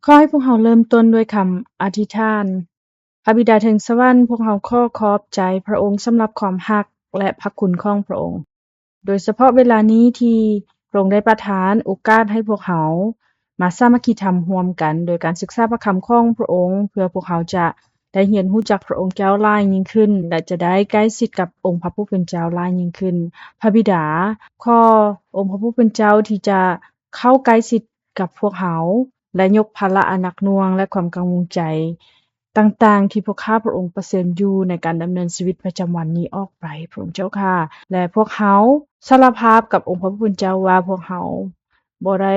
ຂໍໃຫ້ພວກເຮົາເລີ່ມຕົ້ນດ້ວຍຄຳອະທິຖານ. ພະບິດາເທິງສະຫວັນ, ພວກເຮົາຂໍຂອບໃຈພະອົງສຳລັບຄວາມຮັກ ແລະ ພະຄຸນຂອງພະອົງ, ໂດຍສະເພາະເວລານີ້ທີ່ພະອົງໄດ້ປະທານໂອກາດໃຫ້ພວກເຮົາມາສາມັກຄີທຳຮ່ວມກັນ ໂດຍການສຶກສາພະຄຳຂອງພະອົງ, ເພື່ອພວກເຮົາຈະໄດ້ຮຽນຮູ້ຈັກພະອົງເຈົ້າຫຼາຍຍິ່ງຂຶ້ນ ແລະ ຈະໄດ້ໃກ້ຊິດກັບອົງພະຜູ້ເປັນເຈົ້າຫຼາຍຍິ່ງຂຶ້ນ. ພະບິດາ, ຂໍອົງພະຜູ້ເປັນເຈົ້າທີ່ຈະເຂົ້າໃກ້ຊິດກັບພວກເຮົາ ແລະ ຍົກພາລະອັນໜັກໜ່ວງ ແລະ ຄວາມກັງວົນໃຈຕ່າງໆ ທີ່ພວກຂ້າພະອົງປະເຊີນຢູ່ໃນການດຳເນີນຊີວິດປະຈຳວັນນີ້ອອກໄປ, ພະອົງເຈົ້າຂ້າ. ແລະ ພວກເຮົາສາລະພາບກັບອົງພະຜູ້ເປັນເຈົ້າວ່າ ພວກເຮົາບໍ່ໄດ້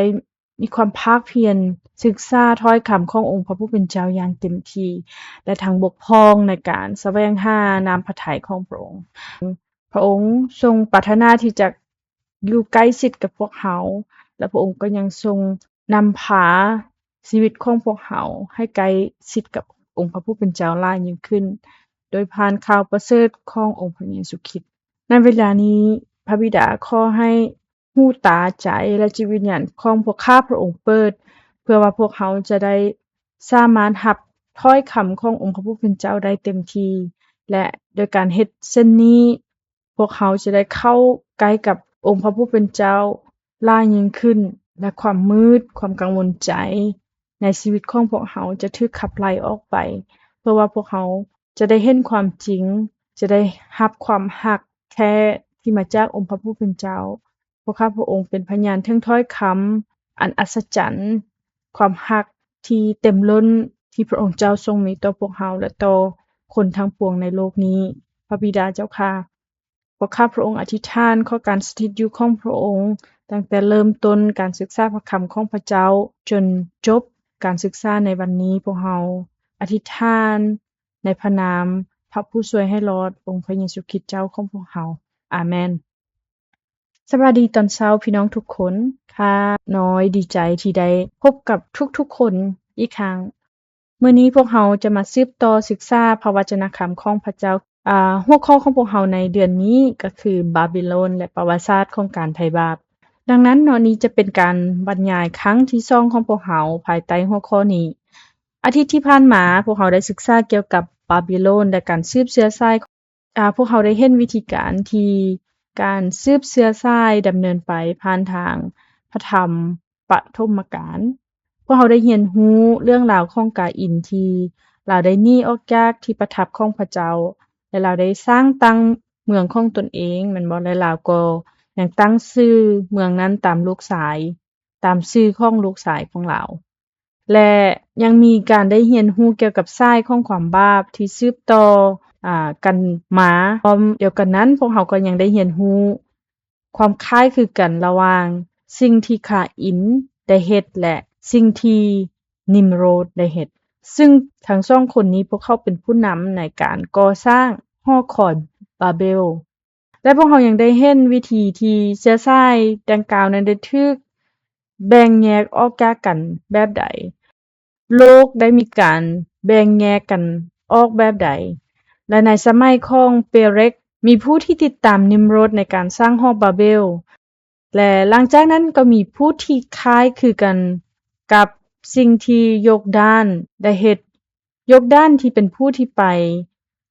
ມີຄວາມພາກພຽນສຶກສາຖ້ອຍຄຳຂອງອົງພະຜູ້ເປັນເຈົ້າຢ່າງເຕັມທີ່ ແລະ ທັງບົກຜ່ອງໃນການສະແຫວງຫານ້ຳພະໄທຂອງພະອົງ. ພະອົງຊົງປາດຖະໜາທີ່ຈະຢູ່ໃກ້ຊິດກັບພວກເຮົາ ແລະ ພະອົງກໍຍັງຊົງນຳພາຊີວິດຂອງພວກເຮົາໃຫ້ໃກ້ຊິດກັບອົງພະຜູ້ເປັນເຈົ້າຫຼາຍຍິ່ງຂຶ້ນ ໂດຍຜ່ານຂ່າວປະເສີດຂອງອົງພະເຢຊູຄຣິດ. ໃນເວລານີ້, ພະບິດາຂໍໃຫ້ຫູຕາໃຈ ແລະ ຈິດວິນຍານຂອງພວກຂ້າພະອົງເປີດ, ເພື່ອວ່າພວກເຮົາຈະໄດ້ສາມາດຮັບຖ້ອຍຄຳຂອງອົງພະຜູ້ເປັນເຈົ້າໄດ້ເຕັມທີ່ ແລະ ໂດຍການເຮັດເຊັ່ນນີ້, ພວກເຮົາຈະໄດ້ເຂົ້າໃກ້ກັບອົງພະຜູ້ເປັນເຈົ້າຫຼາຍຍິ່ງຂຶ້ນ ແລະ ຄວາມມືດ, ຄວາມກັງວົນໃຈໃນຊີວິດຂອງພວກເຮົາຈະຖືກຂັບໄລ່ອອກໄປ, ເພື່ອວ່າພວກເຮົາຈະໄດ້ເຫັນຄວາມຈິງ, ຈະໄດ້ຮັບຄວາມຮັກແທ້ທີ່ມາຈາກອົງພະຜູ້ເປັນເຈົ້າ. ພວກຂ້າພະອົງເປັນພະຍານເຖິງຖ້ອຍຄຳອັນອັດສະຈັນ, ຄວາມຮັກທີ່ເຕັມລົ້ນທີ່ພະອົງເຈົ້າຊົງມີຕໍ່ພວກເຮົາ ແລະ ຕໍ່ຄົນທັງປວງໃນໂລກນີ້. ພະບິດາເຈົ້າຂ້າ, ພວກຂ້າພະອົງອະທິຖານຂໍການສະຖິດຢູ່ຂອງພະອົງ, ຕັ້ງແຕ່ເລີ່ມຕົ້ນການສຶກສາພະຄຳຂອງພະເຈົ້າ ຈົນຈົບການສຶກສາໃນວັນນີ້. ພວກເຮົາອະທິຖານໃນພະນາມພະຜູ້ຊ່ວຍໃຫ້ລອດ, ອົງພະເຢຊູຄຣິດເຈົ້າຂອງພວກເຮົາ. ອາເມນ. ສະບາຍດີຕອນເຊົ້າພີ່ນ້ອງທຸກຄົນ. ຂ້ານ້ອຍດີໃຈທີ່ໄດ້ພົບກັບທຸກໆຄົນອີກຄັ້ງ. ມື້ນີ້ພວກເຮົາຈະມາສືບຕໍ່ສຶກສາພະວະຈະນະຄຳຂອງພະເຈົ້າ. ອາ, ຫົວຂໍ້ຂອງພວກເຮົາໃນເດືອນນີ້ກໍຄື ບາບິໂລນ ແລະ ປະຫວັດສາດຂອງການໄຖ່ບາບ. ດັ່ງນັ້ນເນາະ, ນີ້ຈະເປັນການບັນຍາຍຄັ້ງທີສອງຂອງພວກເຮົາພາຍໃຕ້ຫົວຂໍ້ນີ້. ອາທິດທີ່ຜ່ານມາ, ພວກເຮົາໄດ້ສຶກສາກ່ຽວກັບບາບິໂລນ ແລະ ການສືບເຊື້ອສາຍ ອາ, ພວກເຮົາໄດ້ເຫັນວິທີການທີ່ການສືບເຊື້ອສາຍດຳເນີນໄປຜ່ານທາງພະທຳປະຖົມມະການ. ພວກເຮົາໄດ້ຮຽນຮູ້ເລື່ອງລາວຂອງກາອິນ ທີ່ລາວໄດ້ໜີອອກຈາກທີ່ປະທັບຂອງພະເຈົ້າ ແລະ ລາວໄດ້ສ້າງຕັ້ງເມືອງຂອງຕົນເອງ, ແມ່ນບໍ່? ແລະ ລາວກໍຍັງຕັ້ງຊື່ເມືອງນັ້ນຕາມລູກຊາຍ, ຕາມຊື່ຂອງລູກຊາຍຂອງລາວ. ແລະ ຍັງມີການໄດ້ຮຽນຮູ້ກ່ຽວກັບສາຍຂອງຄວາມບາບທີ່ສືບຕໍ່, ອາ, ກັນມາ. ພ້ອມດຽວກັນນັ້ນ, ພວກເຮົາກໍຍັງໄດ້ຮຽນຮູ້ຄວາມຄ້າຍຄືກັນລະຫວ່າງສິ່ງທີ່ຄາອິນໄດ້ເຮັດ ແລະ ສິ່ງທີ່ນິມໂຣດໄດ້ເຮັດ, ຊຶ່ງທັງສອງຄົນນີ້ພວກເຂົາເປັນຜູ້ນຳໃນການກໍ່ສ້າງຫໍຄອຍບາເບວ. ແລະ ພວກເຮົາຍັງໄດ້ເຫັນວິທີທີ່ເຊື້ອສາຍດັ່ງກ່າວນັ້ນໄດ້ຖືກແບ່ງແຍກອອກຈາກກັນແບບໃດ, ໂລກໄດ້ມີການແບ່ງແຍກກັນອອກແບບໃດ, ແລະ ໃນສະໄໝຂອງເປເຣັກ ມີຜູ້ທີ່ຕິດຕາມນິມໂຣດໃນການສ້າງຫໍບາເບວ, ແລະ ຫຼັງຈາກນັ້ນກໍມີຜູ້ທີ່ຄ້າຍຄືກັນກັບສິ່ງທີ່ໂຢກດານໄດ້ເຮັດ. ໂຢກດານທີ່ເປັນຜູ້ທີ່ໄປ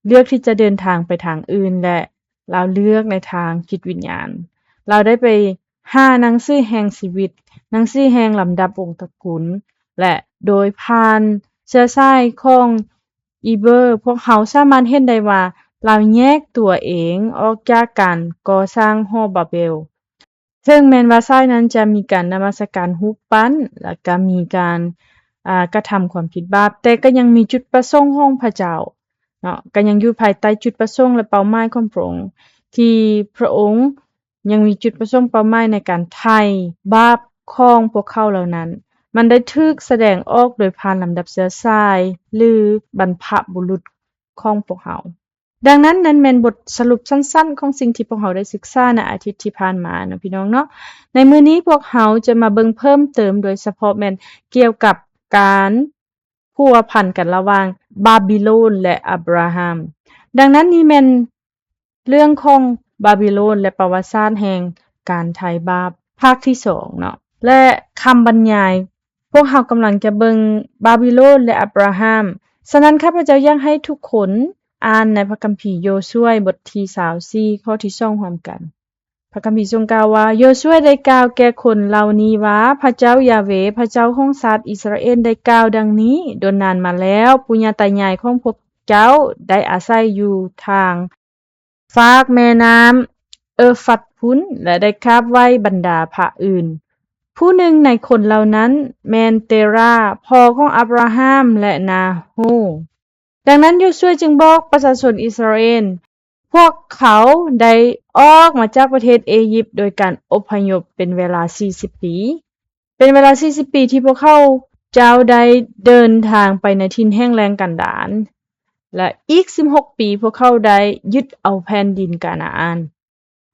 ເລືອກທີ່ຈະເດີນທາງໄປທາງອື່ນ ແລະ ລາວເລືອກໃນທາງຈິດວິນຍານ. ລາວໄດ້ໄປຫາໜັງສືແຫ່ງຊີວິດ, ໜັງສືແຫ່ງລຳດັບວົງຕະກຸນ ແລະ ໂດຍຜ່ານເຊື້ອສາຍຂອງອີເບີ, ພວກເຮົາສາມາດເຫັນໄດ້ວ່າລາວແຍກຕົວເອງອອກຈາກການກໍ່ສ້າງຫໍບາເບວ. ເຖິງແມ່ນວ່າສາຍນັ້ນຈະມີການນະມັດສະການຮູບປັ້ນ ແລະ ກະມີການ, ອາ, ກະທຳຄວາມຜິດບາບ, ແຕ່ກໍຍັງມີຈຸດປະສົງຂອງພະເຈົ້າເນາະ, ກໍຍັງຢູ່ພາຍໃຕ້ຈຸດປະສົງ ແລະ ເປົ້າໝາຍຂອງພະອົງ, ທີ່ພະອົງຍັງມີຈຸດປະສົງເປົ້າໝາຍໃນການໄຖ່ບາບຂອງພວກເຂົາເຫຼົ່ານັ້ນ. ມັນໄດ້ຖືກສະແດງອອກໂດຍຜ່ານລຳດັບເຊື້ອສາຍ ຫຼື ບັນພະບຸລຸດຂອງພວກເຮົາ. ດັ່ງນັ້ນ, ນັ້ນແມ່ນບົດສະຫຼຸບສັ້ນໆຂອງສິ່ງທີ່ພວກເຮົາໄດ້ສຶກສາໃນອາທິດທີ່ຜ່ານມາເນາະ ພີ່ນ້ອງເນາະ. ໃນມື້ນີ້ພວກເຮົາຈະມາເບິ່ງເພີ່ມເຕີມ, ໂດຍສະເພາະແມ່ນກ່ຽວກັບການພົວພັນກັນລະຫວ່າງບາບິໂລນ ແລະ ອາບຣາຮາມ. ດັ່ງນັ້ນ, ນີ້ແມ່ນເລື່ອງຂອງບາບິໂລນ ແລະ ປະຫວັດສາດແຫ່ງການໄຖ່ບາບ ພາກທີສອງເນາະ ແລະ ຄຳບັນຍາຍ ວກເຮົາກຳລັງຈະເບິ່ງບາບິໂລນ ແລະ ອາບຣາຮາມ. ສະນັ້ນ ຂ້າພະເຈົ້າຢາກໃຫ້ທຸກຄົນອ່ານໃນພະຄຳພີໂຢຊວຍ ບົດທີຊາວສີ່ ຂໍ້ທີສອງ ຮ່ວມກັນ. ພະຄຳພີຊົງກ່າວວ່າ, ໂຢຊວຍໄດ້ກ່າວແກ່ຄົນເຫຼົ່ານີ້ວ່າ, ພະເຈົ້າຢາເວ, ພະເຈົ້າຂອງຊາດອິດສະຣາເອນ ໄດ້ກ່າວດັ່ງນີ້, ດົນນານມາແລ້ວ, ປູ່ຍ່າຕາຍາຍຂອງພວກເຈົ້າໄດ້ອາໄສຢູ່ທາງຟາກແມ່ນ້ຳເອີຟຣັດພຸ້ນ ແລະ ໄດ້ກາບໄຫວ້ບັນດາພະອື່ນ. ຜູ້ໜຶ່ງໃນຄົນເຫຼົ່ານັ້ນແມ່ນເຕຣາ, ພໍ່ຂອງອາບຣາຮາມ ແລະ ນາໂຮ. ດັ່ງນັ້ນ ໂຢຊວຍຈຶ່ງບອກປະຊາຊົນອິດສະຣາເອນ, ພວກເຂົາໄດ້ອອກມາຈາກປະເທດເອຢິບໂດຍການອົບພະຍົບເປັນເວລາສີ່ສິບປີ. ເປັນເວລາສີ່ສິບປີທີ່ພວກເຂົາເຈົ້າໄດ້ເດີນທາງໄປໃນຖິ່ນແຫ້ງແລ້ງກັນດານ, ແລະ ອີກສິບຫົກປີພວກເຂົາໄດ້ຍຶດເອົາແຜ່ນດິນການາອານ.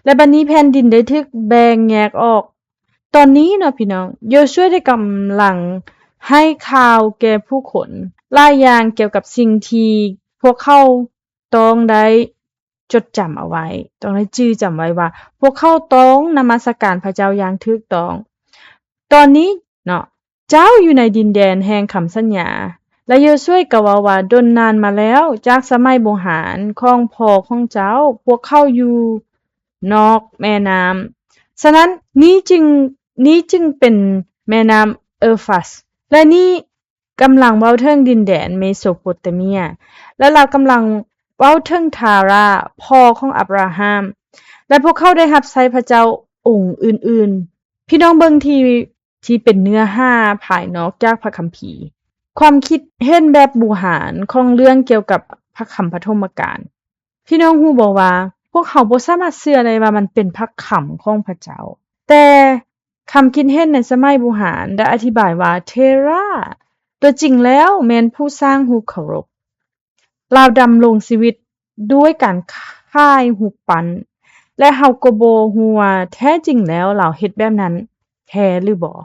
ແລະ ບັດນີ້ແຜ່ນດິນໄດ້ຖືກແບ່ງແຍກອອກ. ຕອນນີ້ເນາະ ພີ່ນ້ອງ, ໂຢຊວຍໄດ້ກຳລັງໃຫ້ຂ່າວແກ່ຜູ້ຄົນຫຼາຍຢ່າງກ່ຽວກັບສິ່ງທີ່ພວກເຂົາຕ້ອງໄດ້ຈົດຈຳເອົາໄວ້, ຕ້ອງໄດ້ຈື່ຈຳໄວ້ວ່າ ພວກເຂົາຕ້ອງນະມັດສະການພະເຈົ້າຢ່າງຖືກຕ້ອງ. ຕອນນີ້ເນາະ, ເຈົ້າຢູ່ໃນດິນແດນແຫ່ງຄຳສັນຍາ. ແລະ ໂຢຊວຍກໍເວົ້າວ່າ, ດົນນານມາແລ້ວ, ຈາກສະໄໝບູຮານຂອງພໍ່ຂອງເຈົ້າ, ພວກເຂົາຢູ່ນອກແມ່ນ້ຳ. ສະນັ້ນ, ນີ້ຈຶ່ງ, ນີ້ຈຶ່ງເປັນແມ່ນ້ຳເອີຟຣັດ, ແລະ ນີ້ກຳລັງເວົ້າເຖິງດິນແດນເມໂສໂປເຕເມຍ, ແລະ ລາວກຳລັງເວົ້າເຖິງທາຣາ, ພໍ່ຂອງອາບຣາຮາມ, ແລະ ພວກເຂົາໄດ້ຮັບໃຊ້ພະເຈົ້າອົງອື່ນໆ. ພີ່ນ້ອງເບິ່ງທີ່ ທີ່ເປັນເນື້ອຫາພາຍນອກຈາກພະຄຳພີ. ຄວາມຄິດເຫັນແບບບູຮານຂອງເລື່ອງກ່ຽວກັບພະຄຳປະຖົມມະການ. ພີ່ນ້ອງຮູ້ບໍ່ວ່າ ພວກເຮົາບໍ່ສາມາດເຊື່ອໄດ້ວ່າມັນເປັນພະຄຳຂອງພະເຈົ້າ. ແຕ່ຄຳຄິດເຫັນໃນສະໄໝບູຮານໄດ້ອະທິບາຍວ່າ ເທຣາຕົວຈິງແລ້ວແມ່ນຜູ້ສ້າງຮູບເຄົາລົບ. ລາວດຳລົງຊີວິດດ້ວຍການຂາຍຮູບປັ້ນ ແລະ ເຮົາກໍບໍ່ຮູ້ວ່າແທ້ຈິງແລ້ວລາວເຮັດແບບນັ້ນແທ້ຫຼືບໍ່.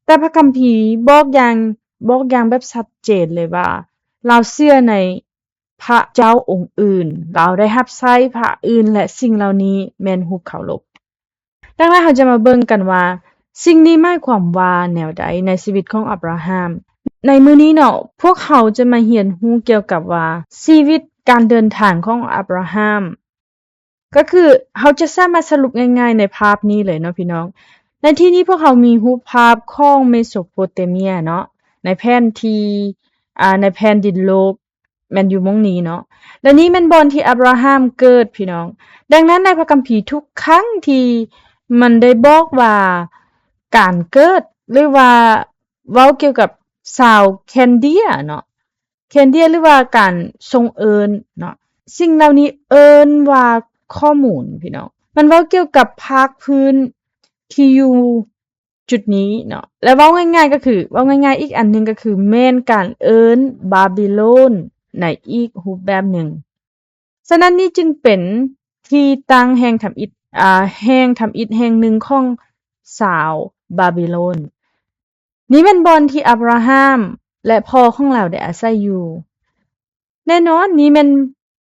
ແຕ່ພະຄຳພີບອກຢ່າງ, ບອກຢ່າງແບບຊັດເຈນເລີຍວ່າ ລາວເຊື່ອໃນພະເຈົ້າອົງອື່ນ, ລາວໄດ້ຮັບໃຊ້ພະອື່ນ ແລະ ສິ່ງເຫຼົ່ານີ້ແມ່ນຮູບເຄົາລົບ. ດັ່ງນັ້ນ ເຮົາຈະມາເບິ່ງກັນວ່າ ສິ່ງນີ້ໝາຍຄວາມວ່າແນວໃດໃນຊີວິດຂອງອາບຣາຮາມ. ໃນມື້ນີ້ເນາະ, ພວກເຮົາຈະມາຮຽນຮູ້ກ່ຽວກັບວ່າ ຊີວິດການເດີນທາງຂອງອາບຣາຮາມ, ກໍຄືເຮົາຈະສາມາດສະຫຼຸບງ່າຍໆໃນພາບນີ້ເລີຍເນາະ ພີ່ນ້ອງ. ໃນທີ່ນີ້ພວກເຮົາມີຮູບພາບຂອງເມໂສໂປເຕເມຍເນາະ, ໃນແຜນທີ່, ອາ, ໃນແຜ່ນດິນໂລກ ແມ່ນຢູ່ໝ່ອງນີ້ເນາະ. ແລະ ນີ້ແມ່ນບ່ອນທີ່ອາບຣາຮາມເກີດ, ພີ່ນ້ອງ. ດັ່ງນັ້ນ ໃນພະຄຳພີທຸກຄັ້ງທີ່ມັນໄດ້ບອກວ່າການເກີດ ຫຼືວ່າເວົ້າກ່ຽວກັບຊາວແຄນເດຍເນາະ, ແຄນເດຍ ຫຼືວ່າການສົ່ງເອີ້ນເນາະ, ສິ່ງເຫຼົ່ານີ້ເອີ້ນວ່າຂໍ້ມູນ, ພີ່ນ້ອງ. ມັນເວົ້າກ່ຽວກັບພາກພື້ນທີ່ຢູ່ ຈຸດນີ້ເນາະ ແລະ ເວົ້າງ່າຍໆກໍຄື, ເວົ້າງ່າຍໆອີກອັນໜຶ່ງກໍຄື ແມ່ນການເອີ້ນບາບິໂລນໃນອີກຮູບແບບໜຶ່ງ. ສະນັ້ນ ນີ້ຈຶ່ງເປັນທີ່ຕັ້ງແຫ່ງທຳອິດ, ອາ, ແຫ່ງທຳອິດແຫ່ງໜຶ່ງຂອງຊາວບາບິໂລນ. ນີ້ແມ່ນບ່ອນທີ່ອາບຣາຮາມ ແລະ ພໍ່ຂອງລາວໄດ້ອາໄສຢູ່. ແນ່ນອນ, ນີ້ແມ່ນ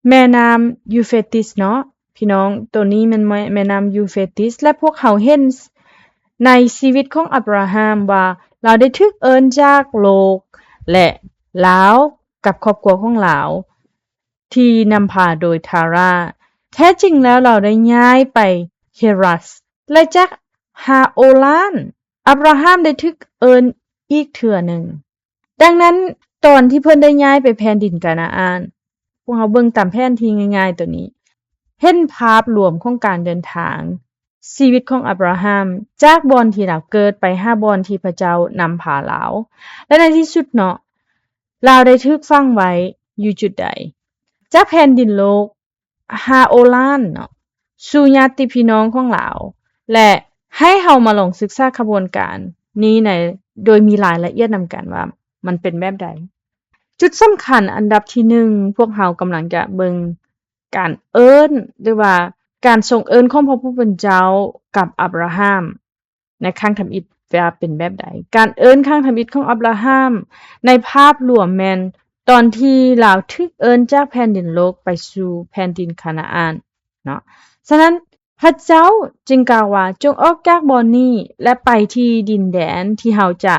ແມ່ນ້ຳຢູເຟຣຕິສເນາະ ພີ່ນ້ອງ, ໂຕນີ້ແມ່ນແມ່ ແມ່ນ້ຳຢູເຟຣຕິສ ແລະ ພວກເຮົາເຫັນໃນຊີວິດຂອງອາບຣາຮາມວ່າ ລາວໄດ້ຖືກເອີ້ນຈາກໂລກ ແລະ ລາວກັບຄອບຄົວຂອງລາວ ທີ່ນຳພາໂດຍທາຣາ. ແທ້ຈິງແລ້ວລາວໄດ້ຍ້າຍໄປເຮຣັດ ແລະ ຈາກຮາໂອລານ ອາບຣາຮາມໄດ້ຖືກເອີ້ນອີກເທື່ອໜຶ່ງ. ດັ່ງນັ້ນ ຕອນທີ່ເພິ່ນໄດ້ຍ້າຍໄປແຜ່ນດິນການາອານ, ພວກເຮົາເບິ່ງຕາມແຜນທີ່ງ່າຍໆໂຕນີ້, ເຫັນພາບລວມຂອງການເດີນທາງຊີວິດຂອງອາບຣາຮາມ ຈາກບ່ອນທີ່ລາວເກີດໄປຫາບ່ອນທີ່ພະເຈົ້ານຳພາລາວ ແລະ ໃນທີ່ສຸດເນາະ ລາວໄດ້ຖືກຝັງໄວ້ຢູ່ຈຸດໃດ? ຈາກແຜ່ນດິນໂລກ ຮາໂອລານເນາະ ສູ່ຍາດຕິພີ່ນ້ອງຂອງລາວ ແລະ ໃຫ້ເຮົາມາລອງສຶກສາຂະບວນການນີ້ໃນ ໂດຍມີລາຍລະອຽດນຳກັນວ່າມັນເປັນແບບໃດ. ຈຸດສຳຄັນອັນດັບທີໜຶ່ງ ພວກເຮົາກຳລັງຈະເບິ່ງການເອີ້ນ ຫຼືວ່າການຊົງເອີ້ນຂອງພະຜູ້ເປັນເຈົ້າກັບອາບຣາຮາມ ໃນຄັ້ງທຳອິດວ່າເປັນແບບໃດ. ການເອີ້ນຄັ້ງທຳອິດຂອງອາບຣາຮາມໃນພາບລວມແມ່ນຕອນທີ່ລາວຖືກເອີ້ນຈາກແຜ່ນດິນໂລກໄປສູ່ແຜ່ນດິນຄານາອານເນາະ. ສະນັ້ນ ພະເຈົ້າຈຶ່ງກ່າວວ່າ, ຈົ່ງອອກຈາກບ່ອນນີ້ ແລະ ໄປທີ່ດິນແດນທີ່ເຮົາຈະ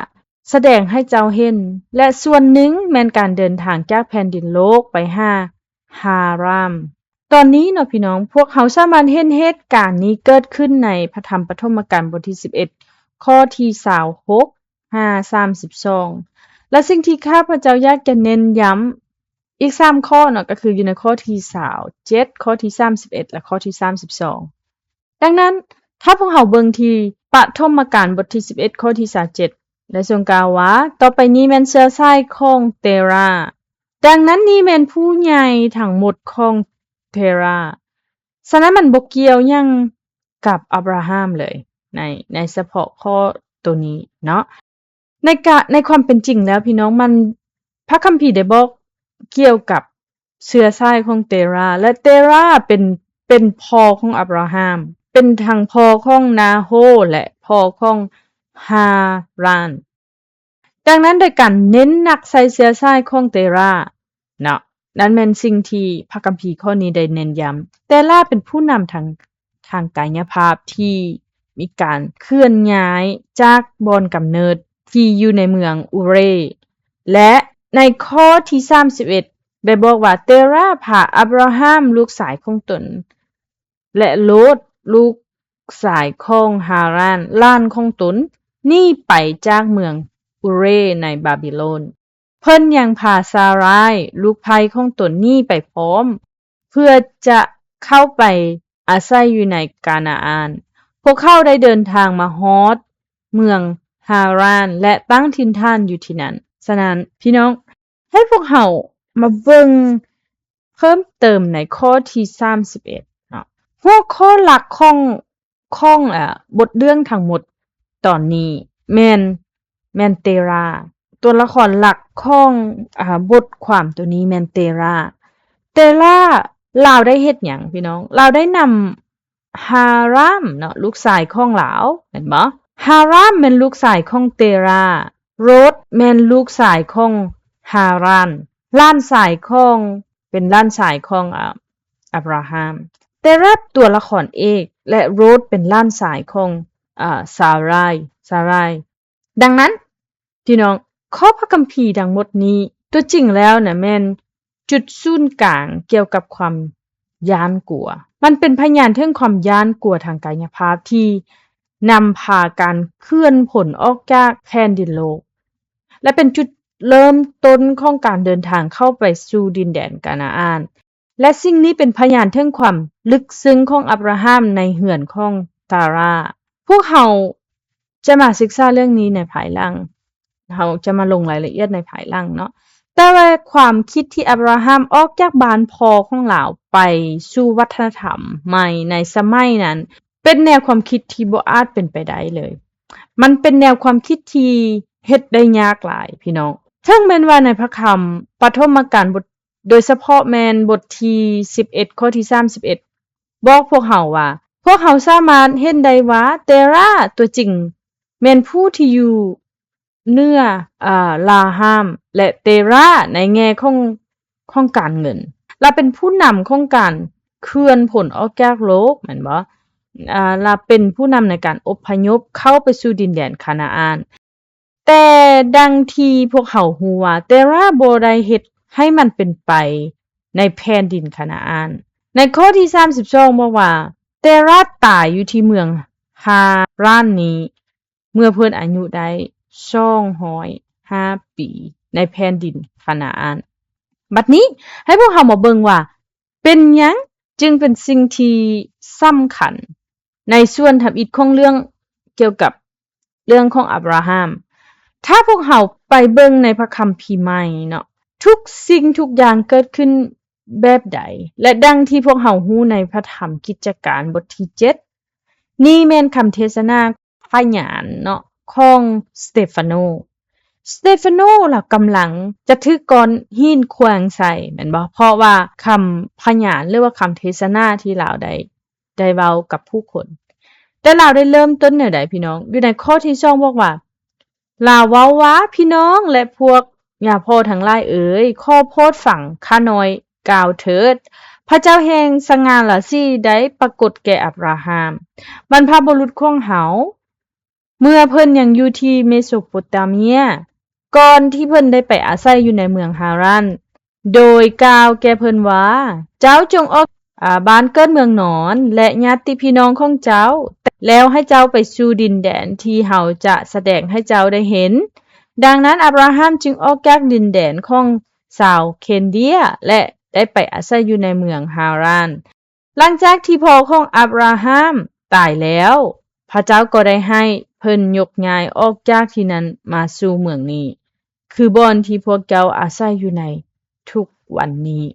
ສະແດງໃຫ້ເຈົ້າເຫັນ ແລະ ສ່ວນໜຶ່ງແມ່ນການເດີນທາງຈາກແຜ່ນດິນໂລກໄປຫາຮາຣາມ. ຕອນນີ້ເນາະພີ່ນ້ອງ, ພວກເຮົາສາມາດເຫັນເຫດການນີ້ເກີດຂຶ້ນໃນພະທຳປະຖົມມະການບົດທີສິບເອັດ ຂໍ້ທີຊາວຫົກ ຫາ ສາມສິບສອງ ແລະ ສິ່ງທີ່ຂ້າພະເຈົ້າຢາກຈະເນັ້ນຢ້ຳອີກສາມຂໍ້ເນາະ, ກໍຄືຢູ່ໃນຂໍ້ທີຊາວເຈັດ ຂໍ້ທີສາມສິບເອັດ ແລະ ຂໍ້ທີສາມສິບສອງ. ດັ່ງນັ້ນ, ຖ້າພວກເຮົາເບິ່ງທີ່ປະຖົມມະການບົດທີສິບເອັດ ຂໍ້ທີຊາວເຈັດ ໄດ້ຊົງກ່າວວ່າ, ຕໍ່ໄປນີ້ແມ່ນເຊື້ອສາຍຂອງເຕຣາ. ດັ່ງນັ້ນ, ນີ້ແມ່ນຜູ້ໃຫຍ່ທັງໝົດຂອງເຕຣາ. ສະນັ້ນ, ມັນບໍ່ກ່ຽວຫຍັງກັບອາບຣາຮາມເລີຍ ໃນ, ໃນສະເພາະຂໍ້ໂຕນີ້ເນາະ. ໃນກະ, ໃນຄວາມເປັນຈິງແລ້ວ ພີ່ນ້ອງ, ມັນ, ພະຄຳພີໄດ້ບອກກ່ຽວກັບເຊື້ອສາຍຂອງເຕຣາ ແລະ ເຕຣາເປັນ, ເປັນພໍ່ຂອງອາບຣາຮາມ, ເປັນທັງພໍ່ຂອງນາໂຮ ແລະ ພໍ່ຂອງຮາຣານ. ດັ່ງນັ້ນ, ໂດຍການເນັ້ນໜັກໃສ່ເຊື້ອສາຍຂອງເຕຣາເນາະ, ນັ້ນແມ່ນສິ່ງທີ່ພະຄຳພີຂໍ້ນີ້ໄດ້ເນັ້ນຢ້ຳ. ເຕຣາເປັນຜູ້ນຳທາງ, ທາງກາຍະພາບທີ່ມີການເຄື່ອນຍ້າຍຈາກບ່ອນກຳເນີດທີ່ຢູ່ໃນເມືອງອູເຣ ແລະ ໃນຂໍ້ທີສາມສິບເອັດ ໄດ້ບອກວ່າ ເຕຣາພາອາບຣາຮາມລູກຊາຍຂອງຕົນ ແລະ ໂລດ ລູກຊາຍຂອງຮາຣານ ຫຼານຂອງຕົນ ໜີໄປຈາກເມືອງອູເຣໃນບາບິໂລນ. ເພິ່ນຍັງພາຊາຣາຍ ລູກໃພ້ຂອງຕົນ ໜີໄປພ້ອມ ເພື່ອຈະເຂົ້າໄປອາໄສຢູ່ໃນການາອານ. ພວກເຂົາໄດ້ເດີນທາງມາຮອດເມືອງຮາຣານ ແລະ ຕັ້ງຖິ່ນຖານຢູ່ທີ່ນັ້ນ. ສະນັ້ນ, ພີ່ນ້ອງ, ໃຫ້ພວກເຮົາມາເບິ່ງເພີ່ມເຕີມໃນຂໍ້ທີສາມສິບເອັດເນາະ. ຫົວຂໍ້ຫຼັກຂອງ, ຂອງ, ເອີ, ບົດເລື່ອງທັງໝົດຕອນນີ້ແມ່ນ, ແມ່ນເຕຣາ. ຕົວລະຄອນຫຼັກຂອງ, ອາ, ບົດຄວາມໂຕນີ້ແມ່ນເຕຣາ. ເຕຣາ, ລາວໄດ້ເຮັດຫຍັງ, ພີ່ນ້ອງ? ລາວໄດ້ນຳ ຮາຣາມເນາະ ລູກຊາຍຂອງລາວ ແມ່ນບໍ່? ຮາຣາມແມ່ນລູກຊາຍຂອງເຕຣາ, ໂລດແມ່ນລູກຊາຍຂອງຮາຣານ, ຫຼານຊາຍຂອງ, ເປັນຫຼານຊາຍຂອງ, ອາ, ອາບຣາຮາມ. ເຕຣາຕົວລະຄອນເອກ ແລະ ໂລດເປັນຫຼານຊາຍຂອງ, ອາ, ຊາຣາຍ, ຊາຣາຍ. ດັ່ງນັ້ນ, ພີ່ນ້ອງ, ຂໍ້ພະຄຳພີທັງໝົດນີ້ ຕົວຈິງແລ້ວນະແມ່ນຈຸດສູນກາງກ່ຽວກັບຄວາມຢ້ານກົວ. ມັນເປັນພະຍານເຖິງຄວາມຢ້ານກົວທາງກາຍະພາບທີ່ນຳພາການເຄື່ອນພົນອອກຈາກແຜ່ນດິນໂລກ ແລະ ເປັນຈຸດເລີ່ມຕົ້ນຂອງການເດີນທາງເຂົ້າໄປສູ່ດິນແດນການາອານ. ແລະ ສິ່ງນີ້ເປັນພະຍານເຖິງຄວາມເລິກເຊິ່ງຂອງອາບຣາຮາມໃນເຮືອນຂອງຊາຣາ. ພວກເຮົາຈະມາສຶກສາເລື່ອງນີ້ໃນພາຍຫຼັງ. ເຮົາຈະມາລົງລາຍລະອຽດໃນພາຍຫຼັງເນາະ. ແຕ່ວ່າຄວາມຄິດທີ່ອາບຣາຮາມອອກຈາກບ້ານພໍ່ຂອງລາວໄປສູ່ວັດທະນະທຳໃໝ່ໃນສະໄໝນັ້ນ ເປັນແນວຄວາມຄິດທີ່ບໍ່ອາດເປັນໄປໄດ້ເລີຍ. ມັນເປັນແນວຄວາມຄິດທີ່ເຮັດໄດ້ຍາກຫຼາຍ, ພີ່ນ້ອງ. ເຖິງແມ່ນວ່າໃນພະຄຳປະຖົມມະການບົດ ໂດຍສະເພາະແມ່ນບົດທີສິບເອັດ ຂໍ້ທີສາມສິບເອັດ ບອກພວກເຮົາວ່າ, ພວກເຮົາສາມາດເຫັນໄດ້ວ່າເຕຣາຕົວຈິງແມ່ນຜູ້ທີ່ຢູ່ເໜືອ, ອາ, ລາຮາມ ແລະ ເຕຣາໃນແງ່ຂອງ, ຂອງການເງິນ. ລາວເປັນຜູ້ນຳຂອງການເຄື່ອນພົນອອກຈາກໂລກ, ແມ່ນບໍ່? ອາ, ລາວເປັນຜູ້ນຳໃນການອົບພະຍົບເຂົ້າໄປສູ່ດິນແດນຄານາອານ. ແຕ່ດັ່ງທີ່ພວກເຮົາຮູ້ວ່າ ເຕຣາບໍ່ໄດ້ເຮັດໃຫ້ມັນເປັນໄປໃນແຜ່ນດິນຄານາອານ. ໃນຂໍ້ທີສາມສິບສອງບອກວ່າ ເຕຣາຕາຍຢູ່ທີ່ເມືອງຮາຣານນີ້ ເມື່ອເພິ່ນອາຍຸໄດ້ສອງຮ້ອຍຫ້າປີ ໃນແຜ່ນດິນຄານາອານ. ບັດນີ້ໃຫ້ພວກເຮົາມາເບິ່ງວ່າ ເປັນຫຍັງຈຶ່ງເປັນສິ່ງທີ່ສຳຄັນໃນສ່ວນທຳອິດຂອງເລື່ອງກ່ຽວກັບເລື່ອງຂອງອາບຣາຮາມ? ຖ້າພວກເຮົາໄປເບິ່ງໃນພະຄຳພີໃໝ່ເນາະ, ທຸກສິ່ງທຸກຢ່າງເກີດຂຶ້ນແບບໃດ? ແລະ ດັ່ງທີ່ພວກເຮົາຮູ້ໃນພະທຳກິດຈະການບົດທີເຈັດ, ນີ້ແມ່ນຄຳເທດສະໜາພະຍານເນາະ ຂອງສະເຕຟາໂນ. ສະເຕຟາໂນລາວກຳລັງຈະຖືກກ້ອນຫີນຂວ້າງໃສ່ ແມ່ນບໍ່? ເພາະວ່າຄຳພະຍານ ຫຼືວ່າຄຳເທດສະໜາທີ່ລາວໄດ້, ໄດ້ເວົ້າກັບຜູ້ຄົນ. ແຕ່ລາວໄດ້ເລີ່ມຕົ້ນແນວໃດ, ພີ່ນ້ອງ? ຢູ່ໃນຂໍ້ທີສອງບອກວ່າ, ລາວເວົ້າວ່າ, ພີ່ນ້ອງ ແລະ ພວກຍາພໍ່ທັງຫຼາຍເອີຍ, ຂໍໂປດຟັງຂ້ານ້ອຍກ່າວເຖີດ. ພະເຈົ້າແຫ່ງສະຫງ່າລາສີໄດ້ປາກົດແກ່ອາບຣາຮາມ, ບັນພະບຸລຸດຂອງເຮົາ, ເມື່ອເພິ່ນຍັງຢູ່ທີ່ເມໂສໂປຕາເມຍ, ກ່ອນທີ່ເພິ່ນໄດ້ໄປອາໄສຢູ່ໃນເມືອງຮາຣານ, ໂດຍກ່າວແກ່ເພິ່ນວ່າ, ເຈົ້າຈົ່ງອອກ ອາ ບ້ານເກີດເມືອງນອນ ແລະ ຍາດຕິພີ່ນ້ອງຂອງເຈົ້າ, ແລ້ວໃຫ້ເຈົ້າໄປສູ່ດິນແດນທີ່ເຮົາຈະສະແດງໃຫ້ເຈົ້າໄດ້ເຫັນ. ດັ່ງນັ້ນ ອາບຣາຮາມຈຶ່ງອອກຈາກດິນແດນຂອງຊາວເຄນເດຍ ແລະ ໄດ້ໄປອາໄສຢູ່ໃນເມືອງຮາຣານ. ຫຼັງຈາກທີ່ພໍ່ຂອງອາບຣາຮາມຕາຍແລ້ວ, ພະເຈົ້າກໍໄດ້ໃຫ້ເພິ່ນຍົກຍ້າຍອອກຈາກທີ່ນັ້ນມາສູ່ເມືອງນີ້, ຄືບ່ອນທີ່ພວກເຈົ້າອາໄສຢູ່ໃນທຸກວັນນີ້.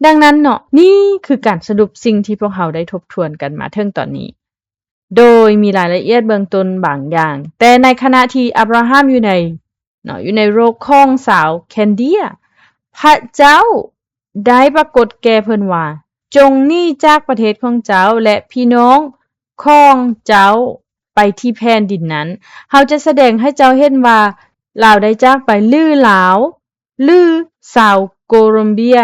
ດັ່ງນັ້ນເນາະ, ນີ້ຄືການສະຫຼຸບສິ່ງທີ່ພວກເຮົາໄດ້ທົບທວນກັນມາເຖິງຕອນນີ້, ໂດຍມີລາຍລະອຽດເບື້ອງຕົ້ນບາງຢ່າງ. ແຕ່ໃນຂະນະທີ່ອາບຣາຮາມຢູ່ໃນ ເນາະ ຢູ່ໃນໂລກຂອງຊາວແຄນເດຍ, ພະເຈົ້າໄດ້ປາກົດແກ່ເພິ່ນວ່າ, ຈົ່ງໜີຈາກປະເທດຂອງເຈົ້າ ແລະ ພີ່ນ້ອງຂອງເຈົ້າໄປທີ່ແຜ່ນດິນນັ້ນ. ເຮົາຈະສະແດງໃຫ້ເຈົ້າເຫັນວ່າລາວໄດ້ຈາກໄປ, ຫຼື ລາວ ຫຼື ຊາວໂກໂລມເບຍ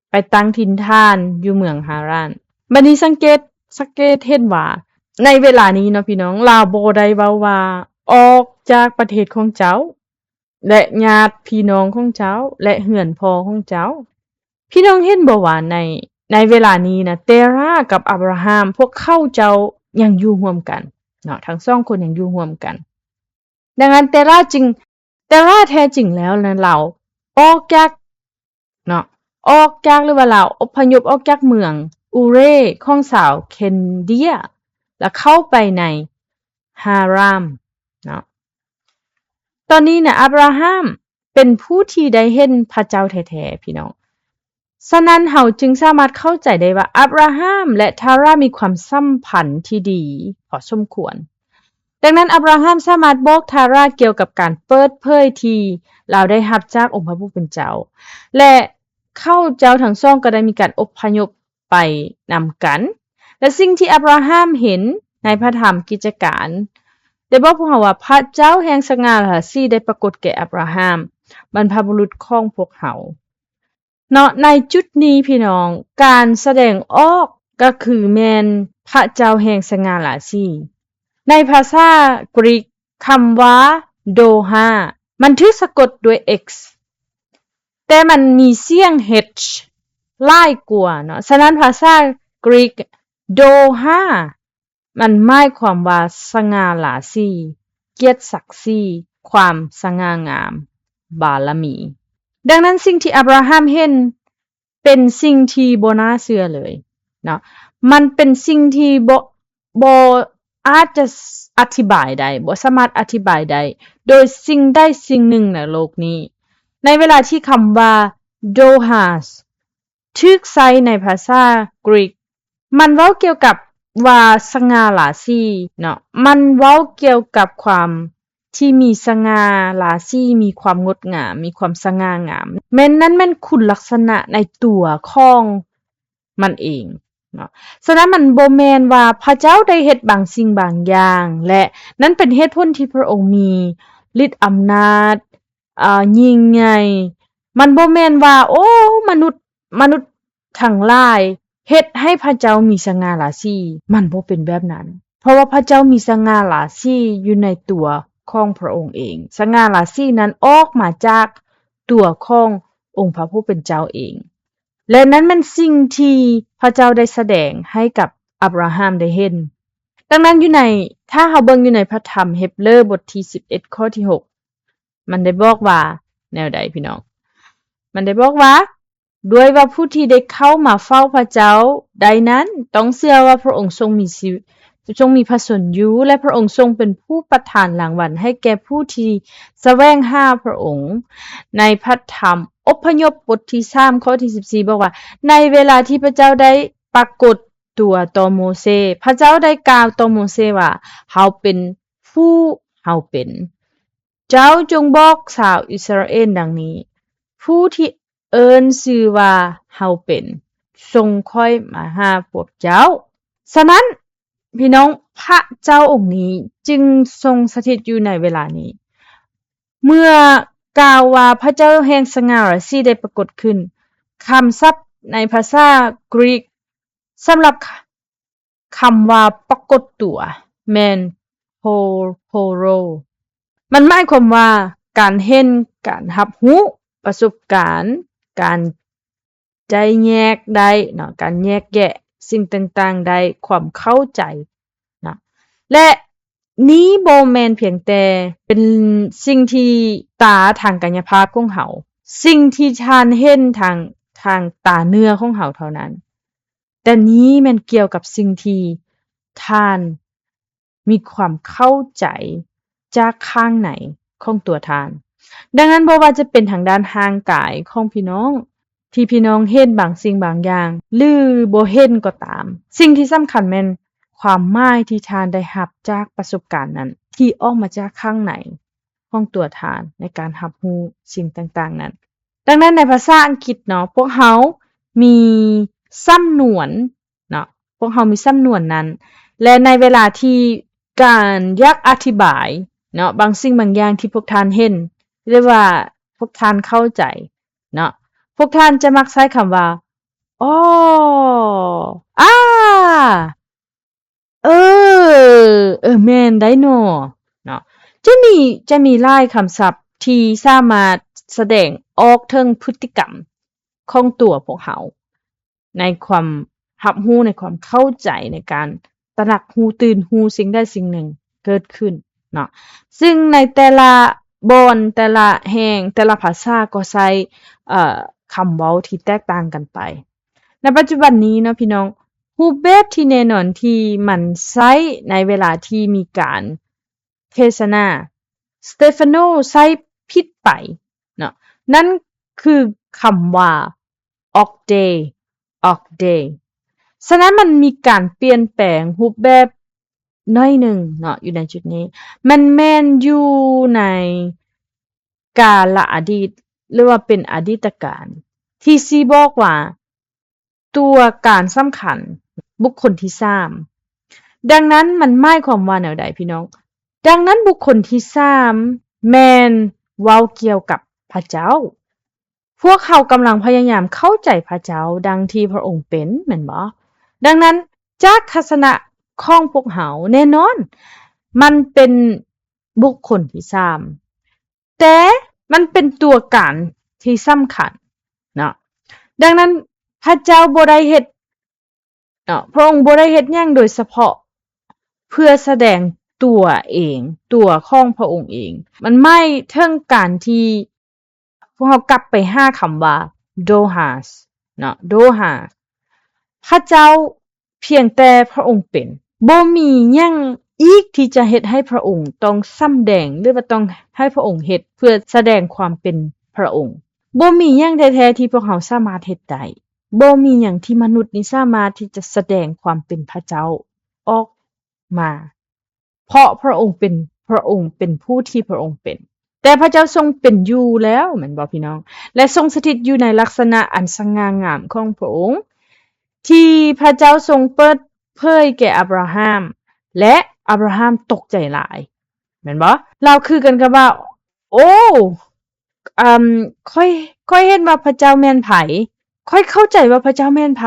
ໄປຕັ້ງຖິ່ນຖານຢູ່ເມືອງຮາຣານ. ບັດນີ້ສັງເກດ, ສັງເກດເຫັນວ່າໃນເວລານີ້ເນາະ ພີ່ນ້ອງ, ລາວບໍ່ໄດ້ເວົ້າວ່າ ອອກຈາກປະເທດຂອງເຈົ້າ ແລະ ຍາດພີ່ນ້ອງຂອງເຈົ້າ ແລະ ເຮືອນພໍ່ຂອງເຈົ້າ. ພີ່ນ້ອງເຫັນບໍ່ວ່າໃນ, ໃນເວລານີ້ນະ, ເຕຣາກັບອາບຣາຮາມ, ພວກເຂົາເຈົ້າຍັງຢູ່ຮ່ວມກັນເນາະ, ທັງສອງຄົນຍັງຢູ່ຮ່ວມກັນ. ດັ່ງນັ້ນ ເຕຣາຈຶ່ງ, ເຕຣາແທ້ຈິງແລ້ວນະ ລາວອອກຈາກ ເນາະ, ອອກຈາກ ຫຼືວ່າລາວອົບພະຍົບອອກຈາກເມືອງອູເຣຂອງຊາວເຄນເດຍ ແລະ ເຂົ້າໄປໃນຮາຣາມເນາະ. ຕອນນີ້ນະ ອາບຣາຮາມເປັນຜູ້ທີ່ໄດ້ເຫັນພະເຈົ້າແທ້ໆ ພີ່ນ້ອງ. ສະນັ້ນ ເຮົາຈຶ່ງສາມາດເຂົ້າໃຈໄດ້ວ່າ ອາບຣາຮາມ ແລະ ທາຣາມີຄວາມສຳພັນທີ່ດີພໍສົມຄວນ. ດັ່ງນັ້ນ ອາບຣາຮາມສາມາດບອກທາຣາກ່ຽວກັບການເປີດເຜີຍທີ່ລາວໄດ້ຮັບຈາກອົງພະຜູ້ເປັນເຈົ້າ ແລະ ເຂົາເຈົ້າທັງສອງກໍໄດ້ມີການອົບພະຍົບໄປນຳກັນ. ແລະ ສິ່ງທີ່ອາບຣາຮາມເຫັນໃນພະທຳກິດຈະການ ໄດ້ບອກພວກເຮົາວ່າ ພະເຈົ້າແຫ່ງສະຫງ່າລາສີໄດ້ປາກົດແກ່ອາບຣາຮາມ, ບັນພະບຸລຸດຂອງພວກເຮົາ. ເນາະ ໃນຈຸດນີ້ພີ່ນ້ອງ, ການສະແດງອອກກໍຄືແມ່ນພະເຈົ້າແຫ່ງສະຫງ່າລາສີ. ໃນພາສາກຣີກ, ຄຳວ່າ ໂດຮາ ມັນຖືກສະກົດດ້ວຍ X, ແຕ່ມັນມີສຽງ H ຫຼາຍກວ່າເນາະ. ສະນັ້ນ ພາສາກຣີກ ໂດຮາ ມັນໝາຍຄວາມວ່າສະຫງ່າລາສີ, ກຽດສັກສີ, ຄວາມສະຫງ່າງາມ, ບາລະມີ. ດັ່ງນັ້ນ ສິ່ງທີ່ອາບຣາຮາມເຫັນເປັນສິ່ງທີ່ບໍ່ໜ້າເຊື່ອເລີຍເນາະ. ມັນເປັນສິ່ງທີ່ບໍ່, ບໍ່ອາດຈະອະທິບາຍໄດ້, ບໍ່ສາມາດອະທິບາຍໄດ້ໂດຍສິ່ງໃດສິ່ງໜຶ່ງໃນໂລກນີ້. ໃນເວລາທີ່ຄຳວ່າ ໂດຮາສ ຖືກໃຊ້ໃນພາສາກຣີກ, ມັນເວົ້າກ່ຽວກັບວ່າສະຫງ່າລາສີເນາະ, ມັນເວົ້າກ່ຽວກັບຄວາມທີ່ມີສະຫງ່າລາສີ, ມີຄວາມງົດງາມ, ມີຄວາມສະຫງ່າງາມ, ແມ່ນ, ນັ້ນແມ່ນຄຸນລັກສະນະໃນຕົວຂອງມັນເອງເນາະ. ສະນັ້ນ ມັນບໍ່ແມ່ນວ່າພະເຈົ້າໄດ້ເຮັດບາງສິ່ງບາງຢ່າງ ແລະ ນັ້ນເປັນເຫດຜົນທີ່ພະອົງມີລິດອຳນາດ, ເອີ, ຍິ່ງໃຫຍ່. ມັນບໍ່ແມ່ນວ່າ, ໂອ້, ມະນຸດ, ມະນຸດທັງຫຼາຍເຮັດໃຫ້ພະເຈົ້າມີສະຫງ່າລາສີ. ມັນບໍ່ເປັນແບບນັ້ນ, ເພາະວ່າພະເຈົ້າມີສະຫງ່າລາສີຢູ່ໃນຕົວຂອງພະອົງເອງ. ສະຫງ່າລາສີນັ້ນອອກມາຈາກຕົວຂອງອົງພະຜູ້ເປັນເຈົ້າເອງ, ແລະ ນັ້ນແມ່ນສິ່ງທີ່ພະເຈົ້າໄດ້ສະແດງໃຫ້ກັບອາບຣາຮາມໄດ້ເຫັນ. ດັ່ງນັ້ນ ຢູ່ໃນ, ຖ້າເຮົາເບິ່ງຢູ່ໃນພະທຳເຮັບເຣີບົດທີສິບເອັດ ຂໍ້ທີຫົກ, ມັນໄດ້ບອກວ່າແນວໃດ ພີ່ນ້ອງ? ມັນໄດ້ບອກວ່າ, ດ້ວຍວ່າຜູ້ທີ່ໄດ້ເຂົ້າມາເຝົ້າພະເຈົ້າໄດ້ນັ້ນ ຕ້ອງເຊື່ອວ່າພະອົງຊົງມີຊີ, ຊົງມີພະຊົນຢູ່ ແລະ ພະອົງຊົງເປັນຜູ້ປະທານລາງວັນໃຫ້ແກ່ຜູ້ທີ່ສະແຫວງຫາພະອົງ. ໃນພະທຳອົບພະຍົບບົດທີສາມ ຂໍ້ທີສິບສີ່ ບອກວ່າ, ໃນເວລາທີ່ພະເຈົ້າໄດ້ປາກົດຕົວຕໍ່ໂມເຊ, ພະເຈົ້າໄດ້ກ່າວຕໍ່ໂມເຊວ່າ, ເຮົາເປັນຜູ້ເຮົາເປັນ. ເຈົ້າຈົ່ງບອກຊາວອິດສະຣາເອນດັ່ງນີ້, ຜູ້ທີ່ເອີ້ນຊື່ວ່າເຮົາເປັນ, ສົ່ງຂ້ອຍມາຫາພວກເຈົ້າ. ສະນັ້ນ ພີ່ນ້ອງ, ພະເຈົ້າອົງນີ້ຈຶ່ງຊົງສະຖິດຢູ່ໃນເວລານີ້. ເມື່ອກ່າວວ່າພະເຈົ້າແຫ່ງສະຫງ່າລາສີໄດ້ປາກົດຂຶ້ນ, ຄຳສັບໃນພາສາກຣີກສຳລັບ ຄຳວ່າປາກົດຕົວແມ່ນ โพโพโร มันหมายความว่าการเห็น การรับรู้ ประสบการณ์ การ ได้แยกได้เนาะ การแยกแยะสิ่งต่างๆได้ ความเข้าใจเนาะ และนี้บ่แม่นเพียงแต่เป็นสิ่งที่ตาทางกายภาพของเฮา สิ่งที่ท่านเห็นทาง ทางตาเนื้อของเฮาเท่านั้น แต่นี้แม่นเกี่ยวกับสิ่งที่ท่าน มีความเข้าใจจากข้างในของตัวท่าน ดังนั้นบ่ว่าจะเป็นทางด้านร่างกายของพี่น้อง ที่พี่น้องเห็นบางสิ่งบางอย่าง หรือบ่เห็นก็ตาม สิ่งที่สำคัญแม่นความหมายที่ท่านได้รับจากประสบการณ์นั้น ที่ออกมาจากข้างในของตัวท่านในการรับรู้สิ่งต่างๆนั้น ดังนั้นในภาษาอังกฤษเนาะ พวกเฮามีสำนวน เนาะ พวกเฮามีสำนวนนั้น และในเวลาที่กานอยากอธิบายเนาะ บางสิ่งบางอย่างที่พวกท่านเห็น หรือว่าพวกท่านเข้าใจเนาะ พวกท่านจะมักใช้คำว่า อ้อ อา เออ เออ แม่นได้เนาะ เนาะ จะมี จะมีหลายคำศัพท์ที่สามารถแสดงออกถึงพฤติกรรมของตัวพวกเฮา ในความรับรู้ ในความเข้าใจ ในการตระหนักรู้ ตื่นรู้สิ่งใดสิ่งหนึ่งเกิดขึ้นเนาะ ซึ่งในแต่ละบ่อน แต่ละแห่ง แต่ละภาษาก็ใช้ เอ่อ คำเว้าที่แตกต่างกันไป ในปัจจุบันนี้เนาะพี่น้อง รูปแบบที่แน่นอนที่มันใช้ในเวลาที่มีการเทศนา สเตฟาโนใช้ผิดไปเนาะ นั่นคือคำว่า ออกเด ออกเด ฉะนั้นมันมีการเปลี่ยนแปลงรูปแบบหน่อยหนึ่งเนาะ อยู่ในจุดนี้ มันแม่นอยู่ในกาลอดีต หรือว่าเป็นอดีตการ ที่สิบอกว่า ตัวการสำคัญ บุคคลที่สาม ดังนั้นมันหมายความว่าแนวใดพี่น้อง ดังนั้นบุคคลที่สามแม่นเว้าเกี่ยวกับพระเจ้า พวกเขากำลังพยายามเข้าใจพระเจ้าดังที่พระองค์เป็น แม่นบ่ ดังนั้นจากทัศนะของพวกเขาแน่นอน มันเป็นบุคคลที่สาม แต่มันเป็นตัวการที่สำคัญเนาะ ดังนั้นพระเจ้าบ่ได้เฮ็ดเนาะ พระองค์บ่ได้เฮ็ดหยังโดยเฉพาะเพื่อแสดงตัวเอง ตัวของพระองค์เอง มันหมายถึงการที่พวกเรากลับไปหาคำว่า โดฮาส เนาะ โดฮาส พระเจ้า เพียงแต่พระองค์เป็น บ่มีหยังอีกที่จะเฮ็ดให้พระองค์ต้องสำแดง หรือว่าต้องให้พระองค์เฮ็ดเพื่อแสดงความเป็นพระองค์ บ่มีหยังแท้ๆที่พวกเราสามารถเฮ็ดได้ บ่มีหยังที่มนุษย์นี้สามารถที่จะแสดงความเป็นพระเจ้าออกมา เพราะพระองค์เป็น พระองค์เป็นผู้ที่พระองค์เป็น แต่พระเจ้าทรงเป็นอยู่แล้ว แม่นบ่พี่น้อง และทรงสถิตอยู่ในลักษณะอันสง่างามของพระองค์ ที่พระเจ้าทรงเปิดเผยแก่อับราฮัม และอับราฮัมตกใจหลาย แม่นบ่ ลาวคือกันกับว่า โอ้ อำ ข้อย ข้อยเห็นว่าพระเจ้าแม่นไผ ข้อยเข้าใจว่าพระเจ้าแม่นไผ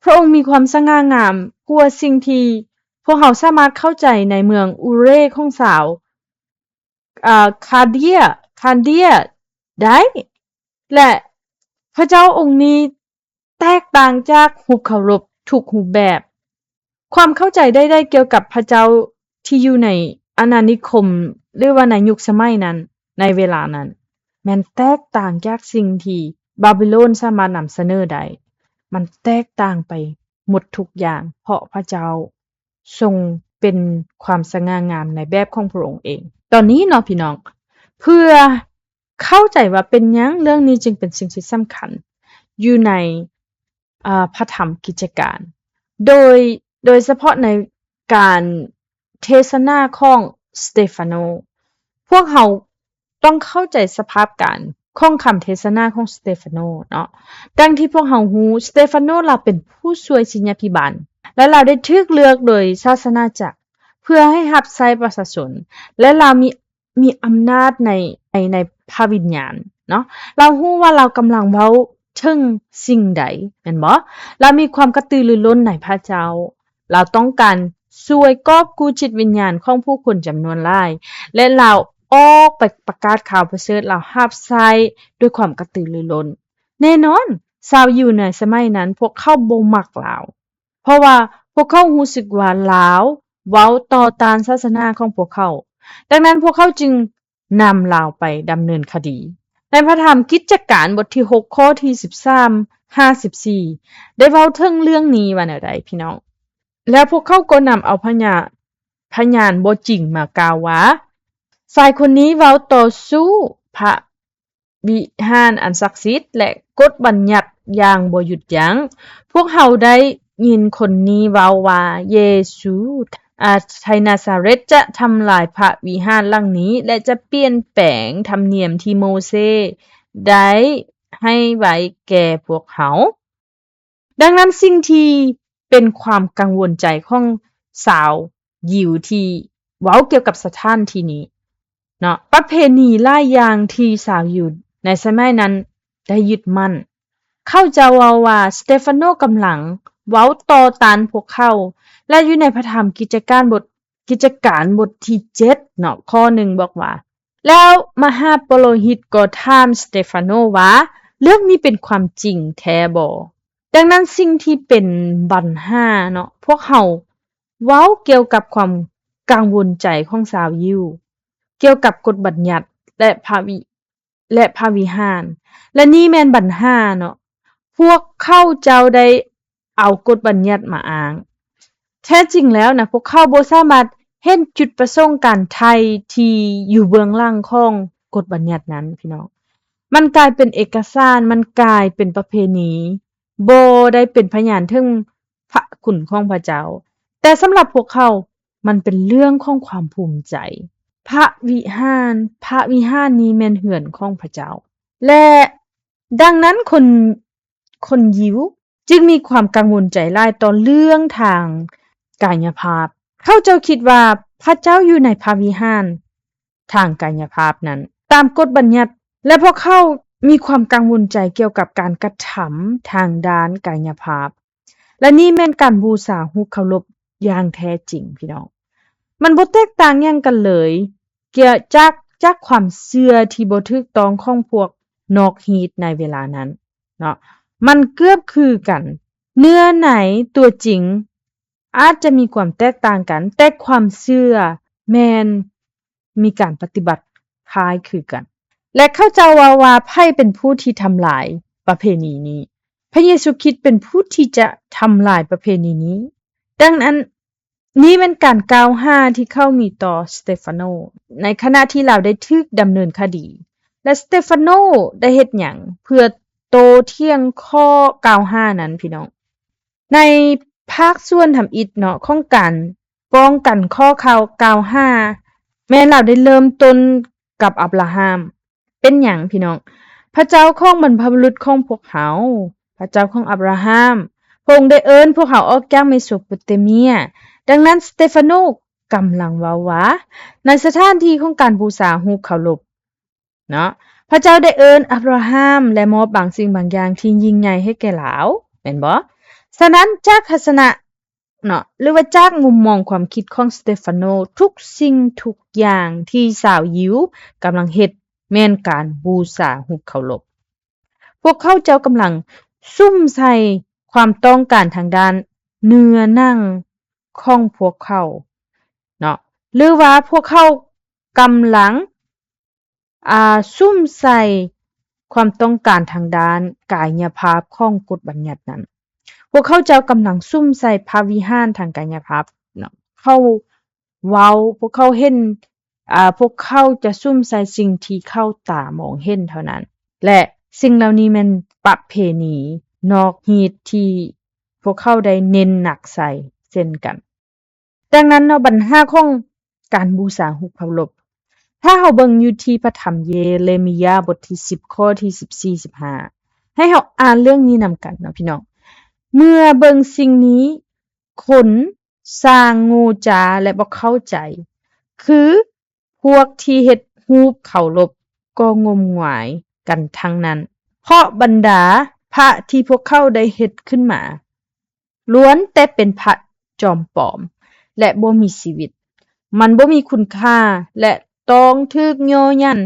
พระองค์มีความสง่างามกว่าสิ่งที่พวกเราสามารถเข้าใจในเมืองอูเรของชาว อ่า คาเดีย คาเดียได้ และพระเจ้าองค์นี้แตกต่างจากรูปเคารพทุกรูปแบบ ความเข้าใจใดๆเกี่ยวกับพระเจ้าที่อยู่ในอาณานิคม หรือว่าในยุคสมัยนั้น ในเวลานั้น แม่นแตกต่างจากสิ่งที่บาบิโลนสามารถนำเสนอได้ มันแตกต่างไปหมดทุกอย่าง เพราะพระเจ้า ทรงเป็นความสง่างามในแบบของพระองค์เอง ตอนนี้เนาะพี่น้อง เพื่อเข้าใจว่าเป็นหยังเรื่องนี้จึงเป็นสิ่งที่สำคัญ อยู่ใน อ่า พระธรรมกิจการ โดย โดยเฉพาะในการเทศนาของสเตฟาโน พวกเรา ต้องเข้าใจสภาพการของคำเทศนาของสเตฟาโนเนาะ ดังที่พวกเรารู้ สเตฟาโนลาวเป็นผู้ช่วยศิษยาภิบาล และลาวได้ถูกเลือกโดยศาสนาจักร เพื่อให้รับใช้ประชาชน และลาวมี มีอำนาจใน ใน ในพระวิญญาณเนาะ ลาวรู้ว่าลาวกำลังเว้าถึงสิ่งใด แม่นบ่ ลาวมีความกระตือรือร้นในพระเจ้า ลาวต้องการ ຊ່ວຍກອບກູ້ຈິດວິນຍານຂອງຜູ້ຄົນຈຳນວນຫຼາຍ ແລະ ລາວອອກໄປປະກາດຂ່າວປະເສີດ, ລາວຮັບໃຊ້ດ້ວຍຄວາມກະຕືລືລົ້ນ. ແນ່ນອນ, ຊາວຢິວໃນສະໄໝນັ້ນພວກເຂົາບໍ່ມັກລາວ, ເພາະວ່າພວກເຂົາຮູ້ສຶກວ່າລາວເວົ້າຕໍ່ຕ້ານສາສະໜາຂອງພວກເຂົາ. ດັ່ງນັ້ນ, ພວກເຂົາຈຶ່ງ ນຳລາວໄປດຳເນີນຄະດີ. ໃນພະທຳກິດຈະການບົດທີຫົກ ຂໍ້ທີສິບສາມຫາສິບສີ່ ໄດ້ເວົ້າເຖິງເລື່ອງນີ້ວ່າແນວໃດ, ພີ່ນ້ອງ? ແລ້ວພວກເຂົາກໍນຳເອົາພະຍານ, ພະຍານບໍ່ຈິງມາກ່າວວ່າ, ຊາຍຄົນນີ້ເວົ້າຕໍ່ສູ້ພະວິຫານອັນສັກສິດ ແລະ ກົດບັນຍັດຢ່າງບໍ່ຢຸດຢັ້ງ. ພວກເຮົາໄດ້ ຍິນຄົນນີ້ເວົ້າວ່າ ເຢຊູ ອາ ໄທນາຊາເຣດຈະທຳລາຍພະວິຫານຫຼັງນີ້ ແລະ ຈະປ່ຽນແປງທຳນຽມທີ່ໂມເຊໄດ້ໃຫ້ໄວ້ແກ່ພວກເຮົາ. ດັ່ງນັ້ນ, ສິ່ງທີ່ເປັນຄວາມກັງວົນໃຈຂອງຊາວຢິວທີ່ເວົ້າກ່ຽວກັບສະຖານທີ່ນີ້ເນາະ, ປະເພນີຫຼາຍຢ່າງທີ່ຊາວຢິວໃນສະໄໝນັ້ນໄດ້ຍຶດໝັ້ນ. ເຂົາເຈົ້າເວົ້າວ່າ ສະເຕຟາໂນກຳລັງເວົ້າຕໍ່ຕ້ານພວກເຂົາ ແລະ ຢູ່ໃນພະທຳກິດຈະການບົດ, ກິດຈະການບົດທີເຈັດເນາະ, ຂໍ້ໜຶ່ງບອກວ່າ, ແລ້ວມະຫາປະໂລຫິດກໍຖາມສະເຕຟາໂນວ່າ, ເລື່ອງນີ້ເປັນຄວາມຈິງແທ້ບໍ? ດັ່ງນັ້ນ, ສິ່ງທີ່ເປັນບັນຫາເນາະ, ພວກເຮົາເວົ້າກ່ຽວກັບຄວາມກັງວົນໃຈຂອງຊາວຢິວ ກ່ຽວກັບກົດບັນຍັດ ແລະ ພະວິ ແລະ ພະວິຫານ, ແລະ ນີ້ແມ່ນບັນຫາເນາະ. ພວກເຂົາເຈົ້າໄດ້ເອົາກົດບັນຍັດມາອ້າງ. ແທ້ຈິງແລ້ວນະ, ພວກເຂົາບໍ່ສາມາດເຫັນຈຸດປະສົງການໄຖ່ທີ່ຢູ່ເບື້ອງຫຼັງຂອງກົດບັນຍັດນັ້ນ, ພີ່ນ້ອງ. ມັນກາຍເປັນເອກະສານ, ມັນກາຍເປັນປະເພນີ, ບໍ່ໄດ້ເປັນພະຍານເຖິງ ພະຄຸນຂອງພະເຈົ້າ. ແຕ່ສຳລັບພວກເຂົາ, ມັນເປັນເລື່ອງຂອງຄວາມພູມໃຈ. ພະວິຫານ, ພະວິຫານນີ້ແມ່ນເຮືອນຂອງພະເຈົ້າ. ແລະ ດັ່ງນັ້ນຄົນ, ຄົນຢິວຈຶ່ງມີຄວາມກັງວົນໃຈຫຼາຍຕໍ່ເລື່ອງທາງກາຍະພາບ. ເຂົາເຈົ້າຄິດວ່າພະເຈົ້າຢູ່ໃນພະວິຫານ ທາງກາຍະພາບນັ້ນຕາມກົດບັນຍັດ, ແລະ ພວກເຂົາມີຄວາມກັງວົນໃຈກ່ຽວກັບການກະທຳທາງດ້ານກາຍະພາບ, ແລະ ນີ້ແມ່ນການບູຊາຮູບເຄົາລົບຢ່າງແທ້ຈິງ, ພີ່ນ້ອງ. ມັນບໍ່ແຕກຕ່າງຫຍັງກັນເລີຍ ກ່ຽວຈາກ, ຈາກຄວາມເຊື່ອທີ່ບໍ່ຖືກຕ້ອງຂອງພວກນອກຮີດໃນເວລານັ້ນເນາະ. ມັນເກືອບຄືກັນ, ເນື້ອໃນຕົວຈິງ ອາດຈະມີຄວາມແຕກຕ່າງກັນ, ແຕ່ຄວາມເຊື່ອແມ່ນມີການປະຕິບັດຄ້າຍຄືກັນ. ແລະ ເຂົາເຈົ້າເວົ້າວ່າ, ໃຜເປັນຜູ້ທີ່ທຳລາຍປະເພນີນີ້? ພະເຢຊູຄຣິດເປັນຜູ້ທີ່ຈະທຳລາຍປະເພນີນີ້. ດັ່ງນັ້ນ, ນີ້ແມ່ນການກ່າວຫາທີ່ເຂົາມີຕໍ່ສະເຕຟາໂນ ໃນຂະນະທີ່ລາວໄດ້ຖືກດຳເນີນຄະດີ. ແລະ ສະເຕຟາໂນໄດ້ເຮັດຫຍັງເພື່ອໂຕ້ຖຽງຂໍ້ກ່າວຫານັ້ນ, ພີ່ນ້ອງ? ໃນພາກສ່ວນທຳອິດເນາະ ຂອງການປ້ອງກັນຂໍ້ກ່າວຫາ, ແມ່ນລາວໄດ້ເລີ່ມຕົ້ນກັບອັບຣາຮາມ. ເປັນຫຍັງ, ພີ່ນ້ອງ? ພະເຈົ້າຂອງບັນພະບຸລຸດຂອງພວກເຮົາ, ພະເຈົ້າຂອງອັບຣາຮາມ, ພະອົງໄດ້ເອີ້ນພວກເຮົາອອກຈາກເມໂສໂປເຕເມຍ. ດັ່ງນັ້ນ, ສະເຕຟາໂນກຳລັງເວົ້າວ່າ, ໃນສະຖານທີ່ຂອງການບູຊາຮູບເຄົາລົບ, ເນາະ, ພະເຈົ້າໄດ້ເອີ້ນອັບຣາຮາມ ແລະ ມອບບາງສິ່ງບາງຢ່າງທີ່ຍິ່ງໃຫຍ່ໃຫ້ແກ່ລາວ, ແມ່ນບໍ່? ສະນັ້ນ, ຈາກທັດສະນະເນາະ ຫຼືວ່າຈາກມຸມມອງຄວາມຄິດຂອງສະເຕຟາໂນ, ທຸກສິ່ງທຸກຢ່າງທີ່ຊາວຢິວກຳລັງເຮັດ ແມ່ນການບູຊາຮູບເຄົາລົບ. ພວກເຂົາເຈົ້າກຳລັງສຸມໃສ່ຄວາມຕ້ອງການທາງດ້ານເນື້ອໜັງຂອງພວກເຂົາເນາະ ຫຼືວ່າພວກເຂົາກຳລັງ ອ່າ ສຸມໃສ່ຄວາມຕ້ອງການທາງດ້ານກາຍະພາບຂອງກົດບັນຍັດນັ້ນ. ພວກເຂົາເຈົ້າກຳລັງສຸມໃສ່ພະວິຫານທາງກາຍະພາບເນາະ. ເຂົາເວົ້າ, ພວກເຂົາເຫັນ, ອ່າ, ພວກເຂົາຈະສຸມໃສ່ສິ່ງທີ່ເຂົາຕາມອງເຫັນເທົ່ານັ້ນ ແລະ ສິ່ງເຫຼົ່ານີ້ແມ່ນປະເພນີນອກຮີດທີ່ພວກເຂົາໄດ້ເນັ້ນໜັກໃສ່ເຊັ່ນກັນ. ດັ່ງນັ້ນເນາະ, ບັນຫາຂອງການບູຊາຮູບເຄົາລົບ, ຖ້າເຮົາເບິ່ງຢູ່ທີ່ພະທຳເຢເຣມີຍາ ບົດທີສິບ ຂໍ້ທີສິບສີ່ ສິບຫ້າ ໃຫ້ເຮົາອ່ານເລື່ອງນີ້ນຳກັນເນາະ ພີ່ນ້ອງ. ເມື່ອເບິ່ງສິ່ງນີ້, ຄົນຊ່າງໂງ່ຈ້າ ແລະ ບໍ່ເຂົ້າໃຈ, ຄື ພວກທີ່ເຮັດຮູບເຄົາລົບກໍງົມງາຍກັນທັງນັ້ນ, ເພາະບັນດາພະທີ່ພວກເຂົາໄດ້ເຮັດຂຶ້ນມາ ລ້ວນແຕ່ເປັນພະຈອມປອມ, ແລະ ບໍ່ມີຊີວິດ. ມັນບໍ່ມີຄຸນຄ່າ ແລະ ຕ້ອງຖືກຍໍຍັນ.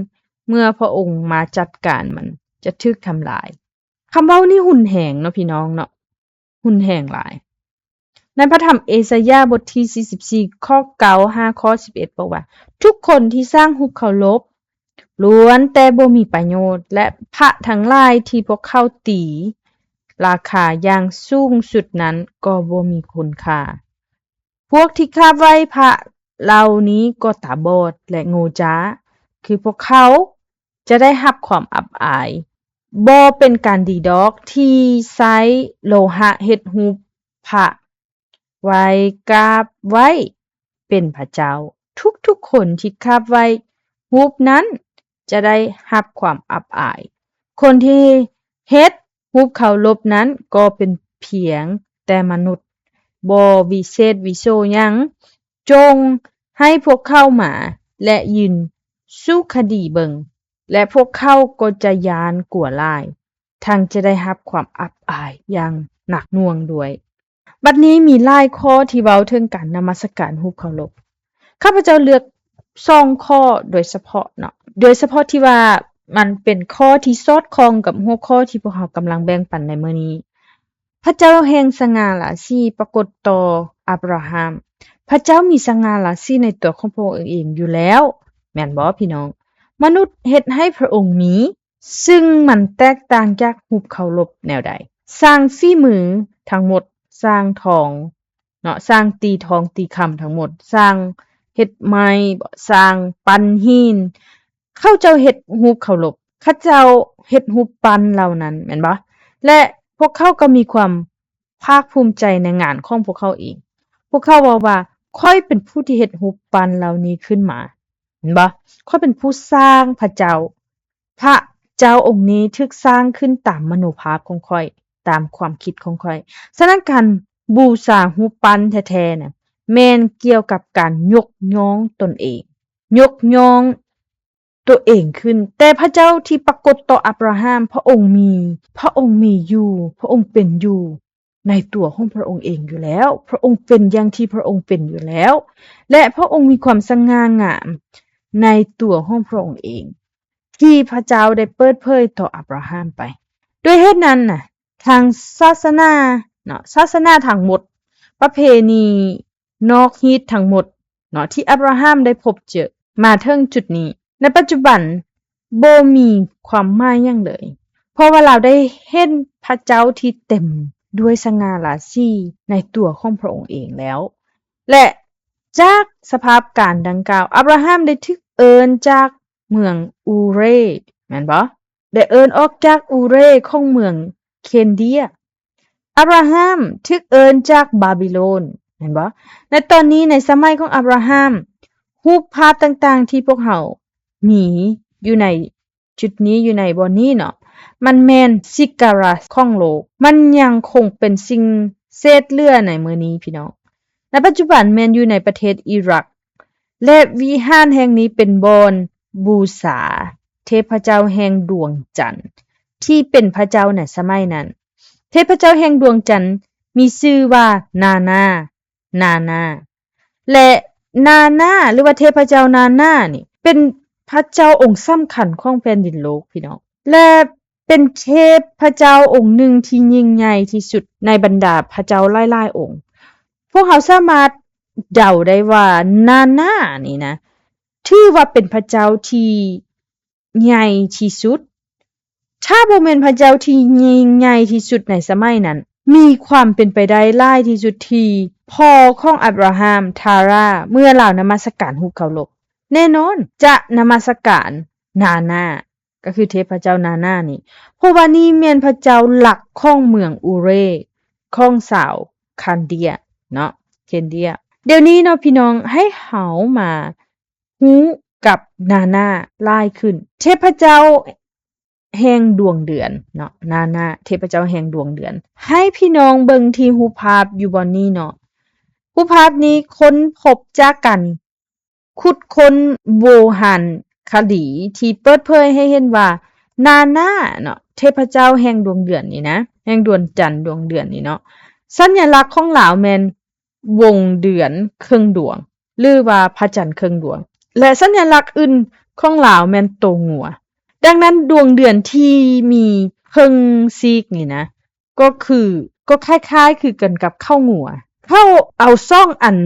ເມື່ອພະອົງມາຈັດການ, ມັນຈະຖືກທຳລາຍ. ຄຳເວົ້ານີ້ຮຸນແຮງເນາະ ພີ່ນ້ອງເນາະ, ຮຸນແຮງຫຼາຍ. ໃນພະທຳເອຊາຍາບົດທີສີ່ສິບສີ່ ຂໍ້ເກົ້າຫາຂໍ້ສິບເອັດ ບອກວ່າ ທຸກຄົນທີ່ສ້າງຮູບເຄົາລົບ ລ້ວນແຕ່ບໍ່ມີປະໂຫຍດ ແລະ ພະທັງຫຼາຍທີ່ພວກເຂົາຕີລາຄາຢ່າງສູງສຸດນັ້ນກໍບໍ່ມີຄຸນຄ່າ. ພວກທີ່ຂາບໄຫວ້ພະເຫຼົ່ານີ້ກໍຕາບອດ ແລະ ໂງ່ຈ້າ ຄືພວກເຂົາຈະໄດ້ຮັບຄວາມອັບອາຍ. ບໍ່ເປັນການດີດອກທີ່ໃຊ້ໂລຫະເຮັດຮູບພະໄວ້ກາບໄຫວ້ເປັນພະເຈົ້າ. ທຸກໆຄົນທີ່ຂາບໄຫວ້ຮູບນັ້ນຈະໄດ້ຮັບຄວາມອັບອາຍ. ຄົນທີ່ເຮັດຮູບເຄົາລົບນັ້ນກໍເປັນພຽງແຕ່ມະນຸດ ບໍ່ວິເສດວິໂສຫຍັງ. ຈົ່ງໃຫ້ພວກເຂົາມາ ແລະ ຢືນສູ້ຄະດີເບິ່ງ ແລະ ພວກເຂົາກໍຈະຢ້ານກົວຫຼາຍ, ທັງຈະໄດ້ຮັບຄວາມອັບອາຍຢ່າງໜັກໜ່ວງດ້ວຍ. ບັດນີ້ມີຫຼາຍຂໍ້ທີ່ເວົ້າເຖິງການນະມັດສະການຮູບເຄົາລົບ. ຂ້າພະເຈົ້າເລືອກສອງຂໍ້ໂດຍສະເພາະເນາະ, ໂດຍສະເພາະທີ່ວ່າມັນເປັນຂໍ້ທີ່ສອດຄ່ອງກັບຫົວຂໍ້ທີ່ພວກເຮົາກຳລັງແບ່ງປັນໃນມື້ນີ້. ພະເຈົ້າແຫ່ງສະຫງ່າລາສີປາກົດຕໍ່ອາບຣາຮາມ. ພະເຈົ້າມີສະຫງ່າລາສີໃນຕົວຂອງພະອົງເອງຢູ່ແລ້ວ, ແມ່ນບໍ່ພີ່ນ້ອງ? ມະນຸດເຮັດໃຫ້ພະອົງມີ, ຊຶ່ງມັນແຕກຕ່າງຈາກຮູບເຄົາລົບແນວໃດ? ຊ່າງຝີມືທັງໝົດ, ຊ່າງທອງເນາະ, ຊ່າງຕີທອງຕີຄຳທັງໝົດ, ຊ່າງເຮັດໄມ້, ຊ່າງປັ້ນຫີນ, ເຂົາເຈົ້າເຮັດຮູບເຄົາລົບ, ເຂົາເຈົ້າເຮັດຮູບປັ້ນເຫຼົ່ານັ້ນ, ແມ່ນບໍ່? ແລະ ພວກເຂົາກໍມີຄວາມພາກພູມໃຈໃນງານຂອງພວກເຂົາເອງ. ພວກເຂົາເວົ້າວ່າ, ຂ້ອຍເປັນຜູ້ທີ່ເຮັດຮູບປັ້ນເຫຼົ່ານີ້ຂຶ້ນມາ, ເຫັນບໍ່? ຂ້ອຍເປັນຜູ້ສ້າງພະເຈົ້າ. ພະເຈົ້າອົງນີ້ຖືກສ້າງຂຶ້ນຕາມມະໂນພາບຂອງຂ້ອຍ, ຕາມຄວາມຄິດຂອງຂ້ອຍ. ສະນັ້ນ ການບູຊາຮູບປັ້ນແທ້ໆນະ ແມ່ນກ່ຽວກັບການຍົກຍ້ອງຕົນເອງ, ຍົກຍ້ອງ ຕົວເອງຂຶ້ນ. ແຕ່ພະເຈົ້າທີ່ປາກົດຕໍ່ອາບຣາຮາມ, ພະອົງມີ, ພະອົງມີຢູ່, ພະອົງເປັນຢູ່ໃນຕົວຂອງພະອົງເອງຢູ່ແລ້ວ. ພະອົງເປັນຢ່າງທີ່ພະອົງເປັນຢູ່ແລ້ວ ແລະ ພະອົງມີຄວາມສະຫງ່າງາມໃນຕົວຂອງພະອົງເອງ ທີ່ພະເຈົ້າໄດ້ເປີດເຜີຍຕໍ່ອາບຣາຮາມໄປ. ດ້ວຍເຫດນັ້ນນະ, ທາງສາສະໜາເນາະ, ສາສະໜາທັງໝົດ, ປະເພນີນອກຮີດທັງໝົດເນາະ ທີ່ອາບຣາຮາມໄດ້ພົບເຈີມາເຖິງຈຸດນີ້, ໃນປັດຈຸບັນບໍ່ມີຄວາມໝາຍຫຍັງເລີຍ, ເພາະວ່າລາວໄດ້ເຫັນພະເຈົ້າທີ່ເຕັມດ້ວຍສະຫງ່າລາສີໃນຕົວຂອງພະອົງເອງແລ້ວ. ແລະ ຈາກສະພາບການດັ່ງກ່າວ, ອາບຣາຮາມໄດ້ຖືກເອີ້ນຈາກເມືອງອູເຣ, ແມ່ນບໍ່? ໄດ້ເອີ້ນອອກຈາກອູເຣຂອງເມືອງເຄນເດຍ. ອາບຣາຮາມຖືກເອີ້ນຈາກບາບິໂລນ, ແມ່ນບໍ່? ໃນຕອນນີ້, ໃນສະໄໝຂອງອາບຣາຮາມ, ຮູບພາບຕ່າງໆທີ່ພວກເຮົາມີຢູ່ໃນຈຸດນີ້, ຢູ່ໃນບ່ອນນີ້ເນາະ, ມັນແມ່ນສັກກາລະຂອງໂລກ, ມັນຍັງຄົງເປັນສິ່ງເສດເຫຼືອໃນມື້ນີ້, ພີ່ນ້ອງ. ໃນປັດຈຸບັນແມ່ນຢູ່ໃນປະເທດອີຣັກ ແລະ ວິຫານແຫ່ງນີ້ເປັນບ່ອນບູຊາເທບພະເຈົ້າແຫ່ງດວງຈັນ ທີ່ເປັນພະເຈົ້າໃນສະໄໝນັ້ນ. ເທບພະເຈົ້າແຫ່ງດວງຈັນມີຊື່ວ່ານານາ, ນານາ ແລະ ນານາ ຫຼືວ່າເທບພະເຈົ້ານານານີ້ ເປັນພະເຈົ້າອົງສຳຄັນຂອງແຜ່ນດິນໂລກ, ພີ່ນ້ອງ, ແລະ ເປັນເທບພະເຈົ້າອົງໜຶ່ງທີ່ຍິ່ງໃຫຍ່ທີ່ສຸດໃນບັນດາພະເຈົ້າຫຼາຍໆອົງ. ພວກເຮົາສາມາດເດົາໄດ້ວ່ານານານີ້ນະ ຖືວ່າເປັນພະເຈົ້າທີ່ໃຫຍ່ທີ່ສຸດ. ຖ້າບໍ່ແມ່ນພະເຈົ້າທີ່ຍິ່ງໃຫຍ່ທີ່ສຸດໃນສະໄໝນັ້ນ, ມີຄວາມເປັນໄປໄດ້ຫຼາຍທີ່ສຸດທີ່ພໍ່ຂອງອາບຣາຮາມ, ທາຣາ, ເມື່ອລາວນະມັດສະການຮູບເຄົາລົບ, ແນ່ນອນຈະນະມັດສະການນານາ. ກໍຄືເທບພະເຈົ້ານານານີ້, ເພາະວ່ານີ້ແມ່ນພະເຈົ້າຫຼັກຂອງເມືອງອູເຣ ຂອງຊາວຄານເດຍເນາະ, ເຄນເດຍ. ດຽວນີ້ເນາະ ພີ່ນ້ອງ, ໃຫ້ເຮົາມາຮູ້ກັບນານາຫຼາຍຂຶ້ນ. ເທບພະເຈົ້າແຫ່ງດວງເດືອນເນາະ, ນານາ, ເທບພະເຈົ້າແຫ່ງດວງເດືອນ. ໃຫ້ພີ່ນ້ອງເບິ່ງທີ່ຮູບພາບຢູ່ບ່ອນນີ້ເນາະ. ຮູບພາບນີ້ຄົ້ນພົບຈາກການ ຂຸດຄົ້ນໂບຮານຄະດີທີ່ເປີດເຜີຍໃຫ້ເຫັນວ່າ ນານາເນາະ, ເທບພະເຈົ້າແຫ່ງດວງເດືອນນີ້ນະ, ແຫ່ງດວງຈັນດວງເດືອນນີ້ເນາະ, ສັນຍະລັກຂອງລາວແມ່ນ ວົງເດືອນເຄິ່ງດວງ ຫຼືວ່າພະຈັນເຄິ່ງດວງ ແລະ ສັນຍາລັກອື່ນຂອງລາວແມ່ນໂຕງົວ. ດັ່ງນັ້ນ ດວງເດືອນທີ່ມີເຄິ່ງຊີກນີ້ນະ ກໍຄື ກໍຄ້າຍໆຄືກັນກັບເຄົ້າງົວ. ເຂົາເອົາສອງອັນ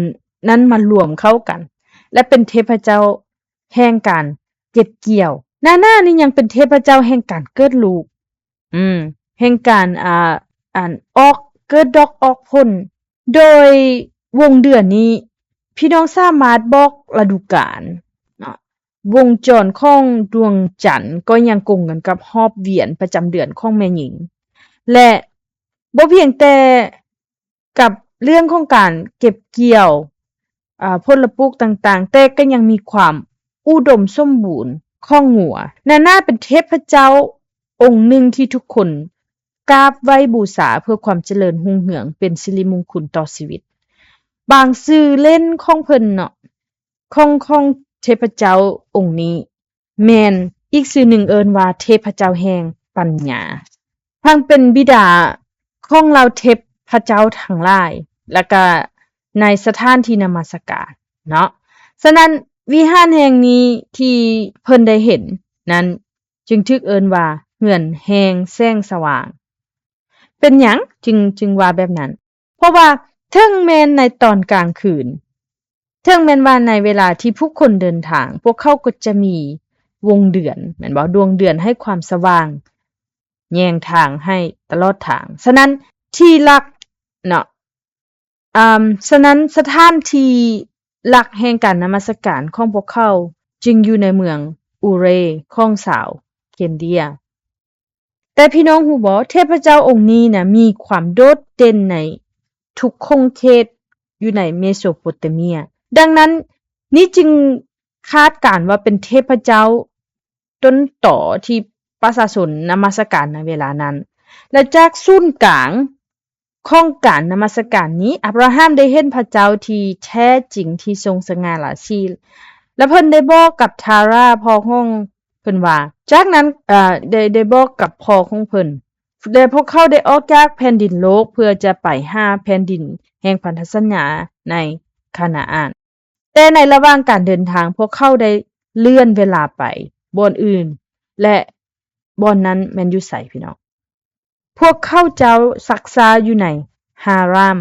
ນັ້ນມາລວມເຂົ້າກັນ ແລະ ເປັນເທບພະເຈົ້າແຫ່ງການເກັບກ່ຽວ. ນານານີ້ຍັງເປັນເທບພະເຈົ້າແຫ່ງການເກີດລູກ ອືມ ແຫ່ງການ ອ່າ ອັນ ອອກ ເກີດດອກອອກຜົນ. ໂດຍວົງເດືອນນີ້ ພີ່ນ້ອງສາມາດບອກລະດູການເນາະ. ວົງຈອນຂອງດວງຈັນກໍຍັງກົງກັນກັບຮອບວຽນປະຈຳເດືອນຂອງແມ່ຍິງ ແລະ ບໍ່ພຽງແຕ່ກັບເລື່ອງຂອງການເກັບກ່ຽວ ອາ ຜົນລະປູກຕ່າງໆ, ແຕ່ກໍຍັງມີຄວາມອຸດົມສົມບູນຂອງງົວ. ນານາເປັນເທບພະເຈົ້າອົງໜຶ່ງທີ່ທຸກຄົນກາບໄຫວ້ບູຊາເພື່ອຄວາມຈະເລີນຮຸ່ງເຮືອງ ເປັນສິລິມຸງຄຸນຕໍ່ຊີວິດ. ບາງຊື່ເຫຼັ້ນຂອງເພິ່ນເນາະ ຂອງ ຂອງເທບພະເຈົ້າອົງນີ້ ແມ່ນອີກຊື່ໜຶ່ງເອີ້ນວ່າເທບພະເຈົ້າແຫ່ງປັນຍາ. ທັງເປັນບິດາຂອງເຫຼົ່າເທບພະເຈົ້າທັງຫຼາຍ ແລະກະໃນສະຖານທີ່ນະມັດສະການເນາະ. ສະນັ້ນ ວິຫານແຫ່ງນີ້ທີ່ເພິ່ນໄດ້ເຫັນນັ້ນ ຈຶ່ງຖືກເອີ້ນວ່າເຮືອນແຫ່ງແສງສະຫວ່າງ. ເປັນຫຍັງຈຶ່ງ ຈຶ່ງວ່າແບບນັ້ນ? ເພາະວ່າເຖິງແມ່ນໃນຕອນກາງຄືນ, ເຖິງແມ່ນວ່າໃນເວລາທີ່ຜູ້ຄົນເດີນທາງ, ພວກເຂົາກໍຈະມີວົງເດືອນ, ແມ່ນບໍ່? ດວງເດືອນໃຫ້ຄວາມສະຫວ່າງແຍງທາງໃຫ້ຕະຫຼອດທາງ. ສະນັ້ນທີ່ຫຼັກເນາະ, ອາ, ສະນັ້ນສະຖານທີ່ຫຼັກແຫ່ງການນະມັດສະການຂອງພວກເຂົາຈຶ່ງຢູ່ໃນເມືອງອູເຣຂອງຊາວເຄນເດຍ. ແຕ່ພີ່ນ້ອງຮູ້ບໍ່? ເທບພະເຈົ້າອົງນີ້ນະ ມີຄວາມໂດດເດັ່ນໃນທຸກຂົງເຂດຢູ່ໃນເມໂສໂປເຕເມຍ. ດັ່ງນັ້ນ ນີ້ຈຶ່ງຄາດການວ່າເປັນເທບພະເຈົ້າຕົ້ນຕໍທີ່ປະຊາຊົນນະມັດສະການໃນເວລານັ້ນ. ແລະ ຈາກສູນກາງ ຂອງການນະມັດສະການນີ້, ອາບຣາຮາມໄດ້ເຫັນພະເຈົ້າທີ່ແທ້ຈິງທີ່ຊົງສະຫງ່າລາສີ ແລະ ເພິ່ນໄດ້ບອກກັບທາຣາພໍ່ຂອງເພິ່ນວ່າ, ຈາກນັ້ນ, ເອີ, ໄດ້, ໄດ້ບອກກັບພໍ່ຂອງເພິ່ນ, ແລະ ພວກເຂົາໄດ້ອອກຈາກແຜ່ນດິນໂລກເພື່ອຈະໄປຫາແຜ່ນດິນແຫ່ງພັນທະສັນຍາໃນຄານາອານ. ແຕ່ໃນລະຫວ່າງການເດີນທາງ, ພວກເຂົາໄດ້ເລື່ອນເວລາໄປບ່ອນອື່ນ ແລະ ບ່ອນນັ້ນແມ່ນຢູ່ໃສ, ພີ່ນ້ອງ? ພວກເຂົາເຈົ້າຊັກຊ້າຢູ່ໃນຮາຣາມ.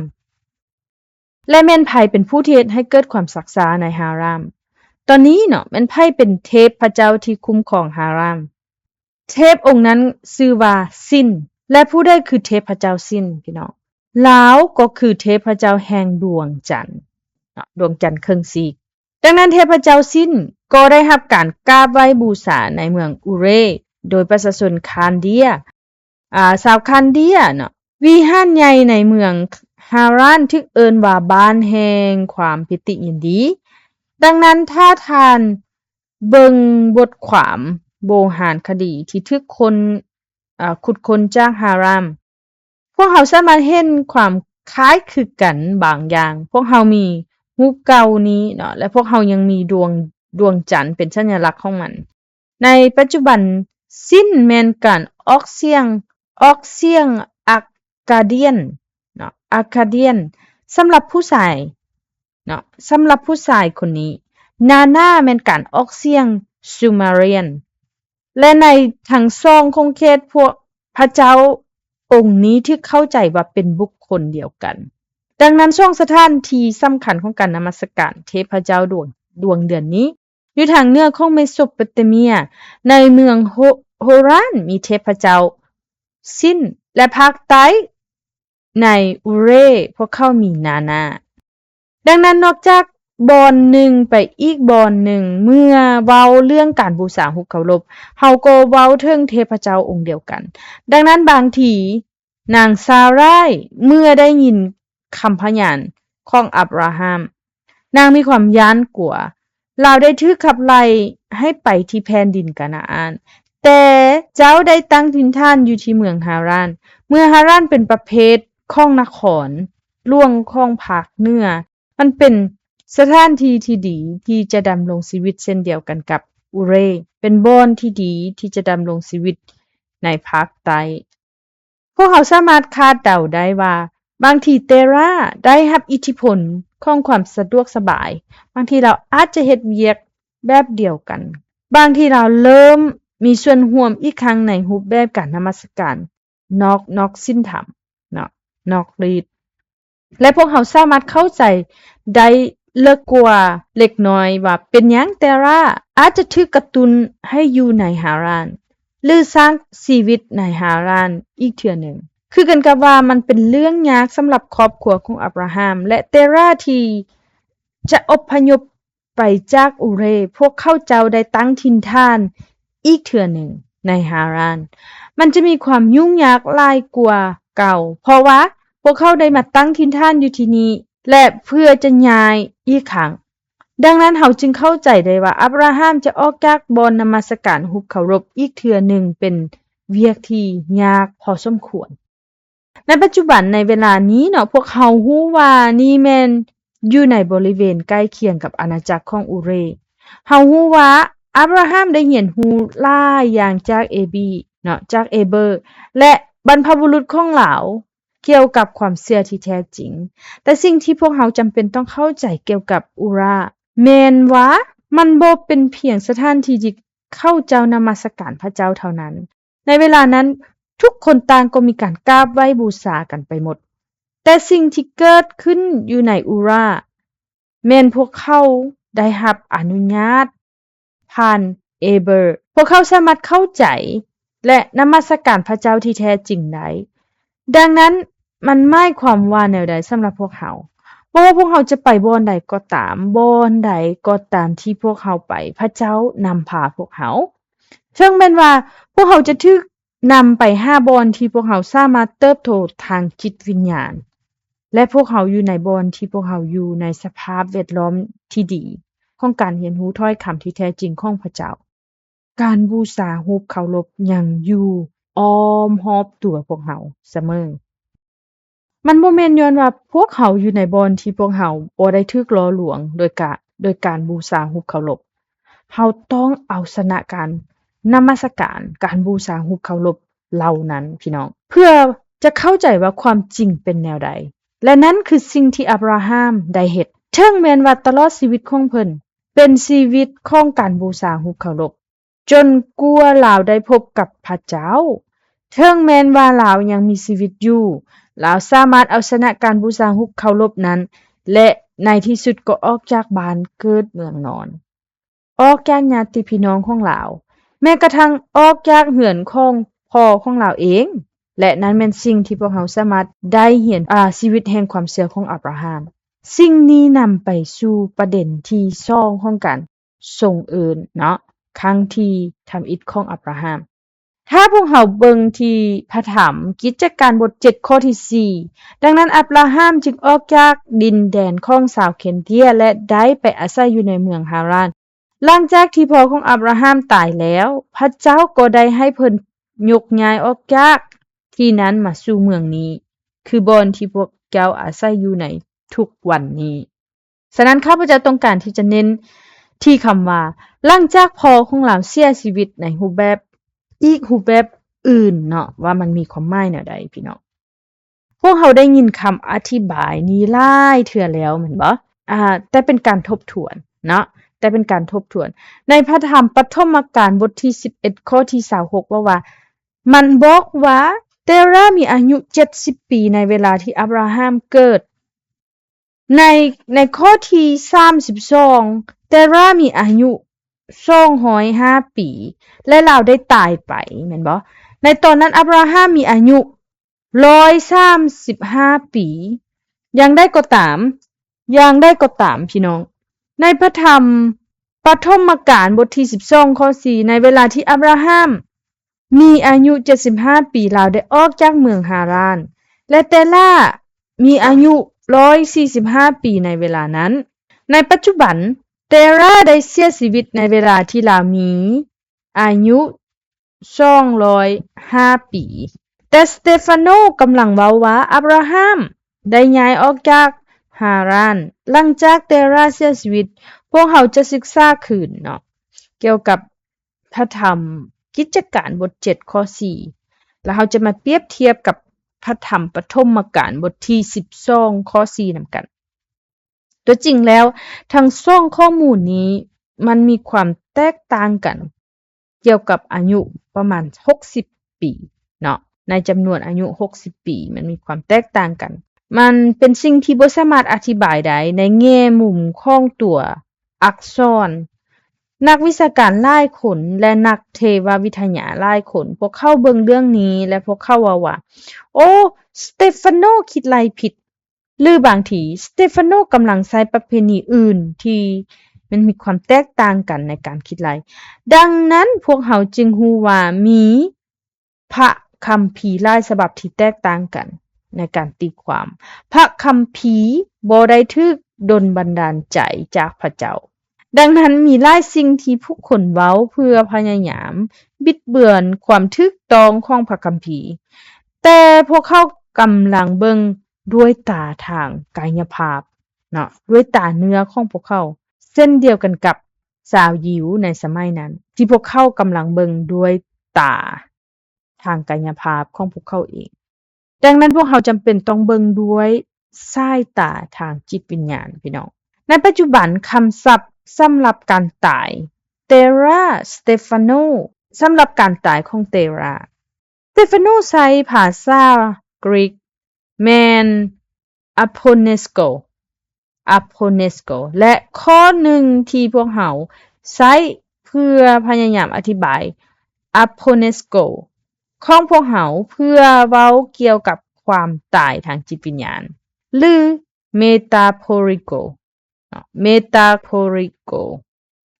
ແລະ ແມ່ນໃຜເປັນຜູ້ທີ່ເຮັດໃຫ້ເກີດຄວາມຊັກຊ້າໃນຮາຣາມ? ຕອນນີ້ເນາະ, ແມ່ນໃຜເປັນເທບພະເຈົ້າທີ່ຄຸ້ມຄອງຮາຣາມ? ເທບອົງນັ້ນຊື່ວ່າຊິນ. ແລະ ຜູ້ໃດຄືເທບພະເຈົ້າຊິນ, ພີ່ນ້ອງ? ລາວກໍຄືເທບພະເຈົ້າແຫ່ງດວງຈັນເນາະ, ດວງຈັນເຄິ່ງຊີກ. ດັ່ງນັ້ນ ເທບພະເຈົ້າຊິນກໍໄດ້ຮັບການກາບໄຫວ້ບູຊາໃນເມືອງອູເຣ ໂດຍປະຊາຊົນຄານເດຍ, ອາ, ຊາວຄານເດຍເນາະ. ວິຫານໃຫຍ່ໃນເມືອງຮາຣານຖືກເອີ້ນວ່າບ້ານແຫ່ງຄວາມປີຕິຍິນດີ. ດັ່ງນັ້ນ ຖ້າທ່ານເບິ່ງບົດຄວາມໂບຮານຄະດີທີ່ຖືກຄົ້ນ, ອາ, ຂຸດຄົ້ນຈາກຮາຣາມ, ພວກເຮົາສາມາດເຫັນຄວາມຄ້າຍຄືກັນບາງຢ່າງ. ພວກເຮົາມີຮູບເກົ່ານີ້ເນາະ, ແລະ ພວກເຮົາຍັງມີດວງ, ດວງຈັນເປັນສັນຍາລັກຂອງມັນ. ໃນປັດຈຸບັນ, ຊິນແມ່ນການອອກສຽງ, ອອກສຽງ Akkadian ເນາະ, Akkadian ສຳລັບຜູ້ຊາຍເນາະ, ສຳລັບຜູ້ຊາຍຄົນນີ້. Nana ແມ່ນການອອກສຽງ Sumerian. ແລະ ໃນທັງສອງຂົງເຂດ, ພວກພະເຈົ້າອົງນີ້ຖືກເຂົ້າໃຈວ່າເປັນບຸກຄົນດຽວກັນ. ດັ່ງນັ້ນ ສອງສະຖານທີ່ສຳຄັນຂອງການນະມັດສະການເທບພະເຈົ້າດວງ, ດວງເດືອນນີ້ ຢູ່ທາງເໜືອຂອງເມໂສໂປເຕເມຍ, ໃນເມືອງໂຮ, ໂຮຣານ ມີເທບພະເຈົ້າຊິນ ແລະ ພາກໃຕ້ໃນອູເຣ ພວກເຂົາມີນານາ. ດັ່ງນັ້ນ ນອກຈາກບ່ອນໜຶ່ງໄປອີກບ່ອນໜຶ່ງ, ເມື່ອເວົ້າເລື່ອງການບູຊາຮູບເຄົາລົບ, ເຮົາກໍເວົ້າເຖິງເທບພະເຈົ້າອົງດຽວກັນ. ດັ່ງນັ້ນ ບາງທີ ນາງຊາຣາຍ ເມື່ອໄດ້ຍິນຄຳພະຍານຂອງອາບຣາຮາມ, ນາງມີຄວາມຢ້ານກົວ. ລາວໄດ້ຖືກຂັບໄລ່ໃຫ້ໄປທີ່ແຜ່ນດິນການາອານ, ແຕ່ເຈົ້າໄດ້ຕັ້ງຖິ່ນຖານຢູ່ທີ່ເມືອງຮາຣານ. ເມືອງຮາຣານເປັນປະເພດຂອງນະຄອນຫຼວງຂອງພາກເໜືອ. ມັນເປັນສະຖານທີ່ທີ່ດີທີ່ຈະດຳລົງຊີວິດເຊັ່ນດຽວກັນກັບອູເຣ, ເປັນບ່ອນທີ່ດີທີ່ຈະດຳລົງຊີວິດໃນພາກໃຕ້. ພວກເຮົາສາມາດຄາດເດົາໄດ້ວ່າ ບາງທີເຕຣາໄດ້ຮັບອິດທິພົນຂອງຄວາມສະດວກສະບາຍ, ບາງທີລາວອາດຈະເຮັດວຽກແບບດຽວກັນ, ບາງທີລາວເລີ່ມມີສ່ວນຮ່ວມອີກຄັ້ງໃນຮູບແບບການນະມັດສະການນອກ, ນອກສິນທຳເນາະ, ນອກລີດ. ແລະ ພວກເຮົາສາມາດເຂົ້າໃຈໄດ້ເລິກກວ່າເລັກນ້ອຍວ່າເປັນຫຍັງເຕຣາອາດຈະຖືກກະຕຸ້ນໃຫ້ຢູ່ໃນຮາຣານ ຫຼື ສ້າງຊີວິດໃນຮາຣານອີກເທື່ອໜຶ່ງ. ຄືກັນກັບວ່າມັນເປັນເລື່ອງຍາກສຳລັບຄອບຄົວຂອງອາບຣາຮາມ ແລະ ເຕຣາທີ່ຈະອົບພະຍົບ ໄປຈາກອູເຣ, ພວກເຂົາເຈົ້າໄດ້ຕັ້ງຖິ່ນຖານອີກເທື່ອໜຶ່ງໃນຮາຣານ. ມັນຈະມີຄວາມຫຍຸ້ງຍາກຫຼາຍກວ່າເກົ່າ, ເພາະວ່າພວກເຂົາໄດ້ມາຕັ້ງຖິ່ນຖານຢູ່ທີ່ນີ້ ແລະ ເພື່ອຈະຍ້າຍອີກຄັ້ງ. ດັ່ງນັ້ນ, ເຮົາຈຶ່ງເຂົ້າໃຈໄດ້ວ່າ ອາບຣາຮາມຈະອອກຈາກບ່ອນນະມັດສະການຮູບເຄົາລົບອີກເທື່ອໜຶ່ງເປັນວຽກທີ່ຍາກພໍສົມຄວນ. ໃນປັດຈຸບັນ, ໃນເວລານີ້ເນາະ, ພວກເຮົາຮູ້ວ່ານີ້ແມ່ນຢູ່ໃນບໍລິເວນໃກ້ຄຽງກັບອານາຈັກຂອງອູເຣ. ເຮົາຮູ້ວ່າອາບຣາຮາມໄດ້ຮຽນຮູ້ຫຼາຍຢ່າງຈາກເອບີເນາະ, ຈາກເອເບີ ແລະ ບັນພະບຸລຸດຂອງລາວ ກ່ຽວກັບຄວາມເຊື່ອທີ່ແທ້ຈິງ. ແຕ່ສິ່ງທີ່ພວກເຮົາຈຳເປັນຕ້ອງເຂົ້າໃຈກ່ຽວກັບອູຣາ ແມ່ນວ່າມັນບໍ່ເປັນພຽງສະຖານທີ່ທີ່ເຂົາເຈົ້ານະມັດສະການພະເຈົ້າເທົ່ານັ້ນ. ໃນເວລານັ້ນ, ທຸກຄົນຕ່າງກໍມີການກາບໄຫວ້ບູຊາກັນໄປໝົດ, ແຕ່ສິ່ງທີ່ເກີດຂຶ້ນຢູ່ໃນອູຣາ ແມ່ນພວກເຂົາໄດ້ຮັບອະນຸຍາດຜ່ານເອເບີ. ພວກເຂົາສາມາດເຂົ້າໃຈ ແລະ ນະມັດສະການພະເຈົ້າທີ່ແທ້ຈິງໄດ້. ດັ່ງນັ້ນ, ມັນໝາຍຄວາມວ່າແນວໃດສຳລັບພວກເຮົາ? ບໍ່ວ່າພວກເຮົາຈະໄປບ່ອນໃດກໍຕາມ, ບ່ອນໃດກໍຕາມທີ່ພວກເຮົາໄປ, ພະເຈົ້ານຳພາພວກເຮົາ. ເຖິງແມ່ນວ່າພວກເຮົາຈະຖືກ ນຳໄປຫາບ່ອນທີ່ພວກເຮົາສາມາດເຕີບໂຕທາງຈິດວິນຍານ ແລະ ພວກເຮົາຢູ່ໃນບ່ອນທີ່ພວກເຮົາຢູ່ໃນສະພາບແວດລ້ອມທີ່ດີຂອງການຮຽນຮູ້ຖ້ອຍຄຳທີ່ແທ້ຈິງຂອງພະເຈົ້າ. ການບູຊາຮູບເຄົາລົບຍັງຢູ່ອ້ອມຮອບຕົວພວກເຮົາສະເໝີ. ມັນບໍ່ແມ່ນຍ້ອນວ່າພວກເຮົາຢູ່ໃນບ່ອນທີ່ພວກເຮົາບໍ່ໄດ້ຖືກຫຼໍ່ລວງໂດຍການ, ໂດຍການບູຊາຮູບເຄົາລົບ. ເຮົາຕ້ອງເອົາຊະນະການນະມັດສະການ, ການບູຊາຮູບເຄົາລົບເຫຼົ່ານັ້ນ, ພີ່ນ້ອງ, ເພື່ອຈະເຂົ້າໃຈວ່າຄວາມຈິງເປັນແນວໃດ. ແລະ ນັ້ນຄືສິ່ງທີ່ອາບຣາຮາມໄດ້ເຮັດ. ເຖິງແມ່ນວ່າຕະຫຼອດຊີວິດຂອງເພິ່ນເປັນຊີວິດຂອງການບູຊາຮູບເຄົາລົບ, ຈົນກວ່າລາວໄດ້ພົບກັບພະເຈົ້າ. ເຖິງແມ່ນວ່າລາວຍັງມີຊີວິດຢູ່, ລາວສາມາດເອົາຊະນະການບູຊາຮູບເຄົາລົບນັ້ນ ແລະ ໃນທີ່ສຸດກໍອອກຈາກບ້ານເກີດເມືອງນອນ, ອອກຈາກຍາດຕິພີ່ນ້ອງຂອງລາວ, ແມ້ກະທັ່ງອອກຈາກເຮືອນຂອງພໍ່ຂອງລາວເອງ. ແລະ ນັ້ນແມ່ນສິ່ງທີ່ພວກເຮົາສາມາດໄດ້ຮຽນ, ອາ, ຊີວິດແຫ່ງຄວາມເຊື່ອຂອງອາບຣາຮາມ. ສິ່ງນີ້ນຳໄປສູ່ປະເດັນທີສອງຂອງການ ຊົງເອີນເນາະ, ຄັ້ງທີ່ທຳອິດຂອງອາບຣາຮາມ. ຖ້າພວກເຮົາເບິ່ງທີ່ພະທຳກິດຈະການບົດເຈັດ ຂໍ້ທີສີ່, ດັ່ງນັ້ນ ອາບຣາຮາມຈຶ່ງອອກຈາກດິນແດນຂອງຊາວເຄນເດຍ ແລະ ໄດ້ໄປອາໄສຢູ່ໃນເມືອງຮາຣານ. ຫຼັງຈາກທີ່ພໍ່ຂອງອາບຣາຮາມຕາຍແລ້ວ, ພະເຈົ້າກໍໄດ້ໃຫ້ເພິ່ນຍົກຍ້າຍອອກຈາກທີ່ນັ້ນມາສູ່ເມືອງນີ້, ຄືບ່ອນທີ່ພວກເຈົ້າອາໄສຢູ່ໃນທຸກວັນນີ້. ສະນັ້ນ ຂ້າພະເຈົ້າຕ້ອງການທີ່ຈະເນັ້ນທີ່ຄຳວ່າ ຫຼັງຈາກພໍ່ຂອງລາວເສຍຊີວິດໃນຮູບແບບ, ອີກຮູບແບບອື່ນເນາະ ວ່າມັນມີຄວາມໝາຍແນວໃດ ພີ່ນ້ອງ. ພວກເຮົາໄດ້ຍິນຄຳອະທິບາຍນີ້ຫຼາຍເທື່ອແລ້ວແມ່ນບໍ່? ອາ, ແຕ່ເປັນການທົບທວນເນາະ, ແຕ່ເປັນການທົບທວນ. ໃນພະທຳປະຖົມມະການບົດທີສິບເອັດ ຂໍ້ທີຊາວຫົກ ເວົ້າວ່າ, ມັນບອກວ່າ ເຕຣາມີອາຍຸເຈັດສິບປີໃນເວລາທີ່ອາບຣາຮາມເກີດ. ໃນ, ໃນຂໍ້ທີສາມສິບສອງ ເຕຣາມີອາຍຸສອງຮ້ອຍຫ້າປີ ແລະ ລາວໄດ້ຕາຍໄປ ແມ່ນບໍ່? ໃນຕອນນັ້ນ ອາບຣາຮາມມີອາຍຸຮ້ອຍສາມສິບຫ້າປີ. ຢ່າງໃດກໍຕາມ, ຢ່າງໃດກໍຕາມ ພີ່ນ້ອງ, ໃນພະທຳປະຖົມມະການບົດທີສິບສອງ ຂໍ້ສີ່ ໃນເວລາທີ່ອາບຣາຮາມ ມີອາຍຸເຈັດສິບຫ້າປີ ລາວໄດ້ອອກຈາກເມືອງຮາຣານ ແລະ ເຕຣາມີອາຍຸຮ້ອຍສີ່ສິບຫ້າປີໃນເວລານັ້ນ. ໃນປັດຈຸບັນ, ເຕຣາໄດ້ເສຍຊີວິດໃນເວລາທີ່ລາວມີອາຍຸສອງຮ້ອຍຫ້າປີ. ແຕ່ສະເຕຟາໂນກຳລັງເວົ້າວ່າ ອາບຣາຮາມໄດ້ຍ້າຍອອກຈາກຮາຣານ. ຫຼັງຈາກເຕຣາເສຍຊີວິດ, ພວກເຮົາຈະສຶກສາຄືນເນາະ ກ່ຽວກັບ ພະທຳກິດຈະການບົດເຈັດ ຂໍ້ສີ່ ແລ້ວເຮົາຈະມາປຽບທຽບກັບ ພະທຳປະຖົມມະການ ບົດທີສິບສອງ ຂໍ້ສີ່ນຳກັນ. ຕົວຈິງແລ້ວ ທັງສອງຂໍ້ມູນນີ້ມັນມີຄວາມແຕກຕ່າງກັນກ່ຽວກັບອາຍຸປະມານຫົກສິບປີເນາະ, ໃນຈຳນວນອາຍຸຫົກສິບປີ ມັນມີຄວາມແຕກຕ່າງກັນ. ມັນເປັນສິ່ງທີ່ບໍ່ສາມາດອະທິບາຍໄດ້ໃນແງ່ມຸມຂອງຕົວອັກສອນ. ນັກວິຊາການຫຼາຍຄົນ ແລະ ນັກເທວະວິທະຍາຫຼາຍຄົນ ພວກເຂົາເບິ່ງເລື່ອງນີ້ ແລະ ພວກເຂົາເວົ້າວ່າ ໂອ້ ສະເຕຟາໂນຄິດໄລ່ຜິດ. ຫຼືບາງທີ ສະເຕຟາໂນກຳລັງໃຊ້ປະເພນີອື່ນທີ່ມັນມີຄວາມແຕກຕ່າງກັນໃນການຄິດໄລ່. ດັ່ງນັ້ນ ພວກເຮົາຈຶ່ງຮູ້ວ່າມີພະຄຳພີຫຼາຍສະບັບທີ່ແຕກຕ່າງກັນໃນການຕີຄວາມ. ພະຄຳພີບໍ່ໄດ້ຖືກດົນບັນດານໃຈຈາກພະເຈົ້າ. ດັ່ງນັ້ນ ມີຫຼາຍສິ່ງທີ່ຜູ້ຄົນເວົ້າເພື່ອພະຍາຍາມບິດເບືອນຄວາມຖືກຕ້ອງຂອງພະຄຳພີ, ແຕ່ພວກເຂົາກຳລັງເບິ່ງດ້ວຍຕາທາງກາຍະພາບເນາະ, ດ້ວຍຕາເນື້ອຂອງພວກເຂົາ, ເຊັ່ນດຽວກັນກັບຊາວຢິວໃນສະໄໝນັ້ນ ທີ່ພວກເຂົາກຳລັງເບິ່ງດ້ວຍຕາ ທາງກາຍະພາບຂອງພວກເຂົາເອງ. ດັ່ງນັ້ນ ພວກເຮົາຈຳເປັນຕ້ອງເບິ່ງດ້ວຍສາຍຕາທາງຈິດວິນຍານ, ພີ່ນ້ອງ. ໃນປັດຈຸບັນ, ຄຳສັບສຳລັບການຕາຍ, Terra Stefano, ສຳລັບການຕາຍຂອງ Terra Stefano ໃຊ້ພາສາກຣີກແມ່ນ Aponesko, Aponesko ແລະ ຂໍ້ໜຶ່ງທີ່ພວກເຮົາໃຊ້ເພື່ອພະຍາຍາມອະທິບາຍ Aponesko ຂອງພວກເຮົາ ເພື່ອເວົ້າກ່ຽວກັບຄວາມຕາຍທາງຈິດວິນຍານ ຫຼື metaphorical ເນາະ, metaphorical.